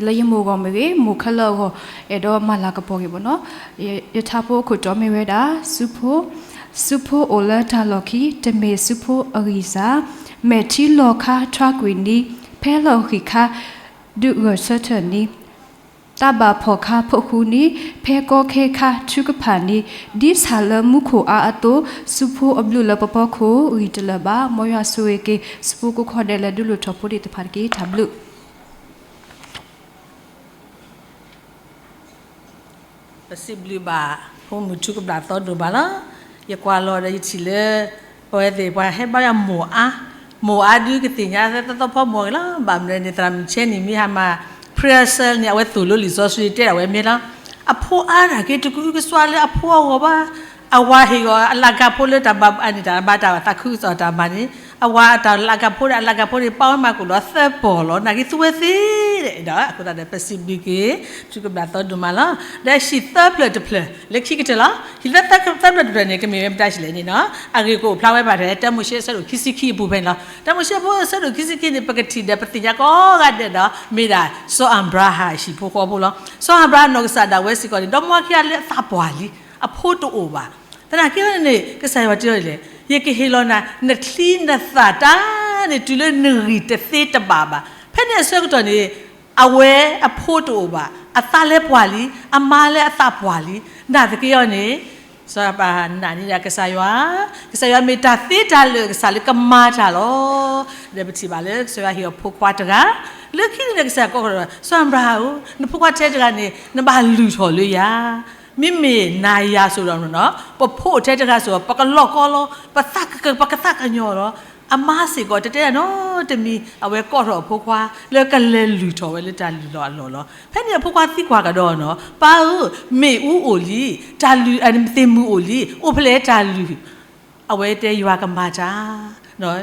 လၢယမိၢ်အဂီၢ်မ့ၢ်ဂ့ၤ, မိၢ်ခဲလၢာ်အဂီၢ်, အဲၣ်ဒိးမၤလၤကပီၤက့ၤဘၣ်နီၤ. ယထါဖိအခိၣ်တီမ့ၢ်ဝဲဒၣ် စုဖိ, စုဖိအိၣ်လၢတၢ်လီၢ်ခံ, တမ့ၢ်စုဖိအဂံၢ်စၢ်, မဲာ်ထံလီၤခါထွါကွံာ်နံၤ, ဖဲလီၤဃံၤခါ ဒုးဂၢၢ်ဆၢထၢၣ်နံၤ, တၢ်ဘၣ်ဖီၣ်ခါဖိးဃူနံၤ, ဖဲကီခဲခါထုကဖၣ်နံၤ, ဒ်ဆၣ်လၢမူခိၣ်အါအသိး, စုဖိအဘျုးလၢပဖီခိၣ် ဂံၢ်တလၢာ်ဘၣ်. မ်ယွၤဆိၣ်ဂ့ၤက့ၤ စုဖိကိးခီဒဲးလၢဒုးလိၣ်ထီၣ်ဖိသ့ၣ်တဖၣ်တက့ၢ်. တၢ်ဘျုး ပစံးဘျုးဘၣ် ဖိမုၣ်ထူကဘျၣ်သီဒိၣ်မးလီၤ. ယကွၢ်လီၤဒီးယထံၣ်လၢ ပဝဲသ့ၣ်ပှၤဟဲဘါယွၤမိၢ်အါ, မိၢ်အါဒုးကသ့ၣ်ညါသၢသီဖီမိၢ်ဂ့ၤလီၤ. ဘၣ်မနုၤန့ၣ် သရၣ်မုၣ်ဆဲနံၣ်မ့ၢ်ဟါမၢ် prayer cell န့ၣ် အဝဲသိၣ်လိလံာ်စီဆှံတဲဒၣ်ဝဲမ့ၢ်လီၤ. အဖိအါတၢ်က့ၤတကအုကစွါလၢအဖိအဂီၢ်ဘၣ်. အဝၤဟ့ၣ်ဂီၤအလၤကပီၤဖိလၢတၢ်ဘၣ်အန့ၣ် တၢ်ဘၣ်တၢ်သးခုကစီၣ်တၢ်မၤန့ၣ် အဝၤအတၢ်လၤကပီၤဒီး အလၤကပီၤန့ၣ် ပာ်ဝဲမၤကအိၣ်ဒီးသၢပီၢ်လီၤ. နာ်က့သူဝဲသ့ဒီး အဃိသတးဒီး ပစံးဘျုးက့ၤ ထူကဘျၣ်သီဒိၣ်မးလီၤ. ဒီးဟံၣ်သၢဖျၢၣ်တဖျၢၣ် လၢခံကတၢၢ်လီၤ. ဟံၣ်သၢဖျၢၣ်တဖျၢၣ်န့ၣ် ကမ့ၢ်ဝဲမတၤတၢ်လဲၣ်န့ၣ်နီၤ, အဂ့ၢ်ကအိၣ်ဖျါဝဲဘၣ်တၢ်လၢ တၢမိၤၡ့အဆၢဒိၣ်ခံဆံခံအပူၤဖဲန့ၣ်လီၤ. တၢမိၤၡ့အဆၢဒိၣ်ခံဆံခံန့ၣ် ပကထံၣ်ဒီးပသ့ၣ်ညါကိးဂၤဒဲးဒီး မ့ၢ်ဒၣ်စီၤအၤဘြၤဟၣ်အဟံၣ်ဖိဃီဖိလီၤ. စီၤအၤဘြၤဟၣ်နီၢ်ကစၢ်ဒၣ်ဝဲစ့ၢ်ကီးန့ၣ် ဒီမါဝၤခံဂၤလၢအသးပှၢ်လံ, အဖိတအိၣ်ဘၣ်. သနာ်က့န့ၣ် ကစၢ်ယွၤတဲအီၤဒ်လဲၣ်, ယကဟ့ၣ်လီၤနၤ နချံနသၣ်တၢ်န့ၣ် တုၤလၢနဂံၢ်တသ့တဘၣ်ဘၣ်. ဖဲန့ၣ်အဆၢကတီၢ်န့ၣ် အဝဲအဖိတအိၣ်ဘၣ်, အသးလဲၤပှၢ်လံ, အမါလၢအသးပှၢ်လံ. နာ်သက့အီၤန့ၣ် စီၤအၤဘြၤဟၣ်နာ်န့ၢ်ဒၣ်ကစၢ်ယွၤ, ကစၢ်ယွၤမ့ၢ်တၢ်သ့တၢ်လၢာ် ကစၢ်လၢကမၤတၢ်လီၤ. ဒီးပထံၣ်ဘၣ်လၢကစၢ်ယွၤဟ့ၣ်အီၤဖိခွါတဂၤ, လၢခံန့ၣ်ဒီးကစၢ်ယွၤကိးကဒီး စီၤအၤဘြၤဟၣ်ဧၢ, နဖိခွါထဲတဂၤန့ၣ် နဘၣ်လုၢ်ထီၣ်လၢယၤ မ့မ့ၢ်နၤယၤစိၤဒီး ပဖိအိၣ်ထဲတဂၤစိၤ ပကလီၢ်ကီလီၤ, ပသးက ပကသးကညီၤလီၤ. အမါစ့ၢ်ကီး တတဲတၢ်နီတမံၤ အဝဲကိးထီၣ်အဖိခွါ လၢကလဲၤလုၢ်ထီၣ်ဝဲလၢတၢ်လုၢ်လီၢ်အလီၢ်လီၤ. ဖဲန့ၣ်အဖိခွါသံကွၢ်ကဒီးနီၤ, ပၢ်ဧၢ, မ့ၣ်အူအိၣ်လံ, တၢ်လုၢ် သ့ၣ်မုၢ်အိၣ်လံ, အိၣ်ဖဲလဲၣ်တၢ်လုၢ် အဝဲတဲ ယွၤကမၤတၢ်.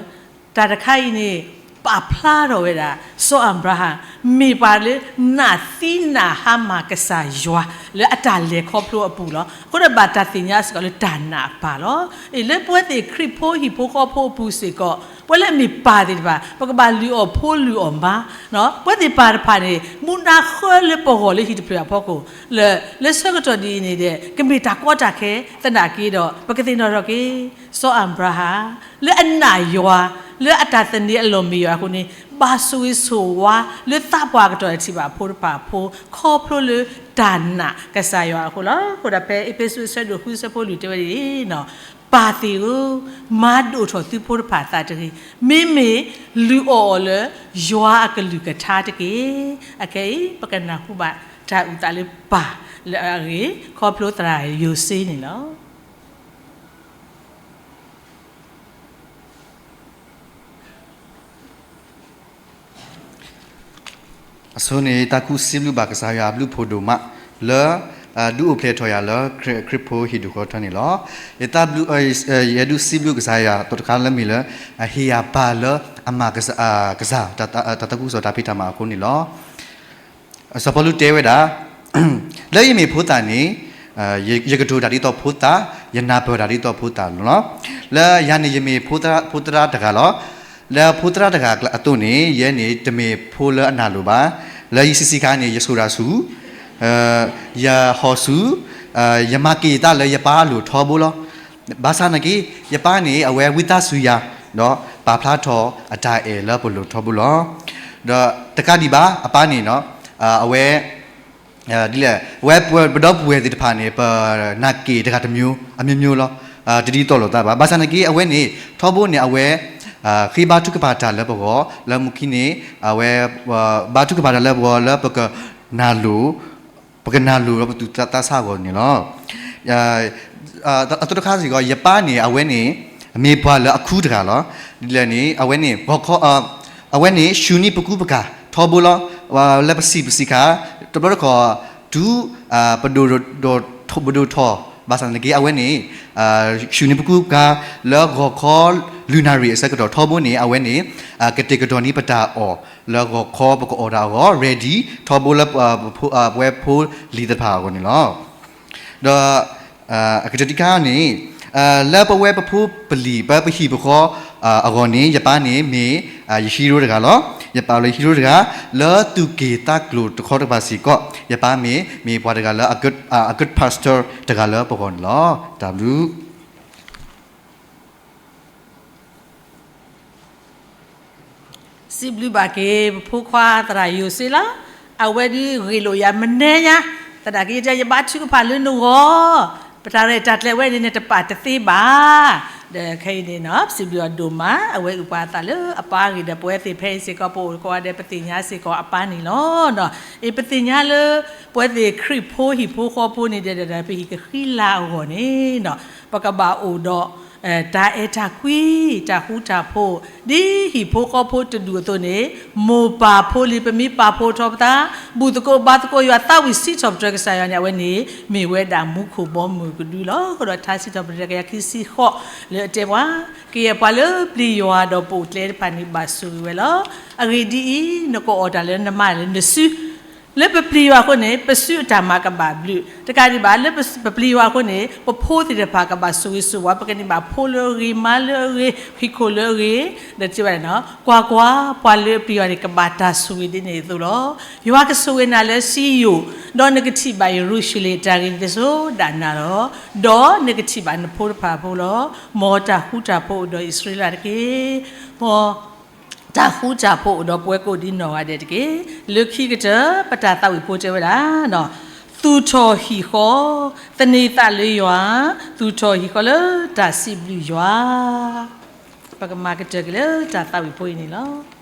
တၢ်တခါအံၤန့ၣ် ပာ်ဖျါထီၣ်ဝဲဒၣ် စီၤအၤဘြၤဟၣ် မ့ၢ်ပှၤလၢနာ်သံနာ်ဟါမၢ်ကစၢ်ယွၤ လၢအတၢ်လဲၤခီဖျိအပူၤလီၤ. အဃိဒီးဘၣ်တၢ်သ့ၣ်ညါစ့ၢ်ကီးလၢတၢ်နာ်အပၢ်လီၤ. အ့ၣ် လၢပဝဲသ့ၣ်ခရံာ်ဖိဟံၣ်ဖိဃီဖိအပူၤစ့ၢ်ကီး ပဝဲလၢအမ့ၢ်ပၢ်သ့ၣ်တဖၣ် ပကဘၣ်လုၢ်အီၣ်ဖိလုၢ်အီၣ်မါ ပဝဲသ့ၣ်ပၢ်တဖၣ်န့ၣ် မူဒါဃၢလၢပဂီၢ်လၢဟံၣ်တဖျၢၣ်အဖီခိၣ် လၢ လၢဆၢကတီၢ်ဒ်အံၤန့ၣ်ဒီး ကမ့ၢ်တၢ်ကီတၢ်ခဲသနာ်က့ဒီး ပကသ့ၣ်နီၣ်ထီၣ်က့ၤ စီၤအၤဘြၤဟၣ် လၢအနာ်ယွၤ လၢအတၢ်သန့ၤအလီၢ်မ့ၢ်ယွၤအဃိန့ၣ် ဘၣ်ဆိၣ်ဂ့ၤဆိၣ်ဝါလၢသးပှၢ်ကတီၢ်ထံၣ်ဘၣ်ဖိတဖၣ်အဖိ ခီဖျိလၢတၢ်နာ်ကစၢ်ယွၤအဃိလီၤ. အဃိဒီးဖဲအ့းဖ့းစူးအဆၢဒိၣ်ဃုအဆၢဖိလွံၢ်တဲဝဲဒ်အံၤ, ပၢ်သ့ၣ်ဧၢ, မၤဒိၣ်ထီၣ်သုဖိတဖၣ်အသးတဂ့ၤ, မ့မ့ၢ်လုၢ်အီၣ်အီၤလၢယွၤအကလုၢ်ကထါတက့ၢ်. အခဲအံၤ ပကနၢ်ဟူဘၣ်တၢ်အုၣ်သးလၢပၢ်လၢအဂ့ၢ် ခီဖျိသရၣ်ယိၤစ့န့ၣ်လီၤ. အဆိန့ၣ် တၢ်ကူၣ်စံးဘျုးဘၣ်ကစၢ်ယွၤအဘျုးဖှိၣ်ဒိၣ်မး လၢ ဒုးအိၣ်ဖျဲၣ်ထီၣ်ယၤလၢ ခရံာ်ဖိဟံၣ်ဒူၣ်ဃီထၢန့ၣ်လီၤ. ယသးဘျုး ယဒုးစံးဘျုးကစၢ်ယွၤ တခါလၢမ့ၢ်လၢ ဟ့ၣ်ယၤပၢ်လၢအမၤကစၢ် တၢ်သးခုကစီၣ်တၢ်ဖံးတၢ်မၤအဃိန့ၣ်လီၤ. စီၤပီလူးတဲဝဲဒၣ် လၢယမ့ၢ်ဖိသၣ်န့ၣ် ယကတိၤတၢ်ဒ်သိးဖိသၣ်, ယနၢ်ပၢၢ်တၢ်ဒ်သိးဖိသၣ်န့ၣ်လီၤ. လၢယၤန့ၣ် ယမ့ၢ်ဖိသရၣ်တဂၤလီၤ. လၢဖိသရၣ်တဂၤအသိးန့ၣ် ယဲန့ၣ်တမ့ၢ်ဖိလၢအနၢ်လိၤဘၣ်. လၢယဆံးဆံးခါန့ၣ် ယဆိၣ်တၢ်ဆူၣ်, ယဟီၣ်ဆူၣ်, ယမၤက့ၤယသးလၢယပၢ်အလိၤထီဘိလီၤ. ဘၣ်ဆၣ်နာ်က့ ယပၢ်န့ၣ် အဝဲဝံသးစူၤယၤ ဒီးပာ်ဖျါထီၣ်အတၢ်အဲၣ်လၢပလိၤထီဘိလီၤ. ဒီးတကးဒံးဘၣ် အပၢ်န့ၣ် အဝဲ ဒ်လဲၣ် အဝဲပဒီပုၢ်ဝဲၢ်သ့ၣ်တဖၣ်န့ၣ် ပနာ်က့ၤတဂၤတမျိုး အမျိုးမျိုးလီၤ. တဒ်သိးလိာ်သးဘၣ်. ဘၣ်ဆၣ်နာ်က့ အဝဲန့ၣ် ထီဘိန့ၣ် အဝဲ ဃ့ဘါထုကဖၣ်တၢ်လၢပဂီၢ် လၢမူခံန့ၣ် အဝဲ ဘါထုကဖၣ်တၢ်လၢပဂီၢ်လၢပကနၢ်လိၤ ပကနၢ်လိၤလၢပသူၣ်သးသးဆးအဂီၢ်န့ၣ်လီၤ. အသိးတခါစ့ၢ်ကီး ယပၢ်န့ၣ် အဝဲန့ၣ် မ့ၢ်ပှၤလၢအခုတဂၤလီၤ. ဒ်လဲၣ်န့ၣ် အဝဲန့ၣ် ဂီၤခီ အဝဲန့ၣ် ဆူၣ်န့ၢ်ပကူပကၤထီဘိလီၤ. လၢပဆံးပဆံးခါ တဘျီတခီၣ် တုၤ ပဒိၣ်ထီၣ် ဘၣ်ဆၣ်သနာ်က့ အဝဲန့ၣ် ဆူၣ်န့ၢ်ပကူပကၤ လၢဂီၤခီ လွံၢ်နၣ်ရံၣ်အဆၢကတီၢ်ထီဘိန့ၣ် အဝဲန့ၣ် ကတဲာ်ကတီၤန့ၢ်ပတၢ်အီၣ် လၢဂီၤခီပကအီၣ်တၢ်အဂီၢ် ready ထီဘိလၢ ပဝဲဖိလံၤသ့ၣ်တဖၣ်အဂီၢ်န့ၣ်လီၤ. ဒီး အကတၢၢ်တခါန့ၣ် လၢပဝဲပဖိပလံၤ ပဟံၣ်ပဃီအဂီၢ်န့ၣ် ယပၢ်န့ၣ်မ့ၢ်ယ hero တဂၤလီၤ. ယပာ်လၢ hero တဂၤ လၢသူၣ်က့ၣ်သးကျိၤတခီတကပၤစ့ၢ်ကီး ယပၢ်မ့ၢ် မ့ၢ်ပှၤတဂၤလၢ အ good pastor တဂၤလၢပဂီၢ်န့ၣ်လီၤ. တၢ်ဘျုး စံးဘျုးဘၣ်က့ၤ ပဖိခွါသရၣ်ယိၤစ့လီၤ. အဝဲဒုးဂ့ၢ်လိာ်ယၤမနုၤညါ, သနာ်က့ ယတဲယဘါထုကဖၣ်လၢနဂီၢ်, ပတၢ်ရဲၣ်တၢ်ကျဲၤဝဲန့ၣ် နတပာ်တသ့ဘၣ်. ဒီးခဲအံၤန့ၣ် စံးဘျုးအီၤဒိၣ်မး, အဝဲအုၣ်ပှၤသးလၢအပၢ်အဂ့ၢ်ဒီး ပဝဲသ့ၣ်ဖဲအံၤစ့ၢ်ကီး ပအိၣ်ကိးဂၤဒဲး ပသ့ၣ်ညါစ့ၢ်ကီးအပၢ်န့ၣ်လီၤ. အ့ ပသ့ၣ်ညါလၢ ပဝဲသ့ၣ်ခရံာ်ဖိဟံၣ်ဖိဃီဖိန့ၣ်ဒီး ပဟံၣ်ကဃံလၤအဂီၢ်န့ၣ် ပကဘၣ်အိၣ်ဒီး တၢ်အဲၣ်တၢ်ကွံ, တၢ်ဃူတၢ်ဖိး, ဒ်ဟံၣ်ဖိဃီဖိတဒူၣ်အသိးန့ၣ် မိၢ်ပၢ်ဖိလံၤ ပမ့ၢ်ပာ်ဖှိၣ်ထီၣ်ပသး, ဘူၣ်သကိးဘါသကိးယွၤ သးဝံၣ်စံးထီၣ်ပတြၢၤကစၢ်ယွၤန့ၣ် အဝဲန့ၣ် မ့ၢ်ဝဲဒၣ်မူခိၣ်ဘီမုၢ်ကဒုလီၤ. အဃိဒီးထါစံးထီၣ်ပတြၢၤတကယၤခံဆံဃိး လၢအတဲပှၤ, ကယဲၢ်ပှၤလၢပျံၤယွၤဒီးပအိၣ်ကျဲတဖၣ်န့ၣ် ဘၣ်ဆိၣ်ဂ့ၤဝဲလီၤ. အဂ့ၢ်ဒ်အံၤ, နကအီၣ်တၢ်လၢနမါလၢနစု လၢပပျံၤယွၤအဃိန့ၣ် ပစုအတၢ်မၤကဘၣ်ဘျုး, တကးဒံးဘၣ် လၢပပျံၤယွၤအဃိန့ၣ် ပဖိသ့ၣ်တဖၣ်ကဘၣ်ဆိၣ်ဂ့ၤဆိၣ်ဝါ, ပကန့ၢ်ဘၣ်ဖိလၢအဂ့ၤ, မါလၢအဂ့ၤ, ဟံၣ်ခိၣ်လၢအဂ့ၤ, ဒီးစံးဘၣ်န့ၣ်, ကွၢ်ကွၢ်, ပှၤလၢအပျံၤယွၤန့ၣ် ကဘၣ်တၢ်ဆိၣ်ဂ့ၤဒ်န့ၣ်အသိးလီၤ. ယွၤကဆိၣ်ဂ့ၤနၤလၢစံယိၣ်, ဒီးနကထံၣ်ဘၣ်ယရူၤၡလ့ၣ်အတၢ်ဂ့ၤန့ၣ် တစိၤဒၣ်နၤလီၤ. ဒီးနကထံၣ်ဘၣ်နဖိတဖၣ်အဖိလီၤ. မ်တၢ်ဃူတၢ်ဖိးအိၣ်ဒီးအံၣ်စရ့လးတက့ၢ်. မ် တၢ်ဃူတၢ်ဖိးအိၣ်ဒီးပဝဲကိးဒ်နီၢ်ဂၤဒဲးတက့ၢ်. လၢခံကတၢၢ် ပတၢ်သးဝံၣ်ဖိတဲဝဲဒၣ်, သူၣ်ထီၣ်ဟံၣ်ဃီ, သန့ၤသးလၢယွၤ, သူၣ်ထီၣ်ဟံၣ်ဃီလၢတၢ်စံးဘျုးယွၤ. ပကမၤကတၢၢ်က့ၤလၢတၢ်သးဝံၣ်ဖိအံၤန့ၣ်လီၤ.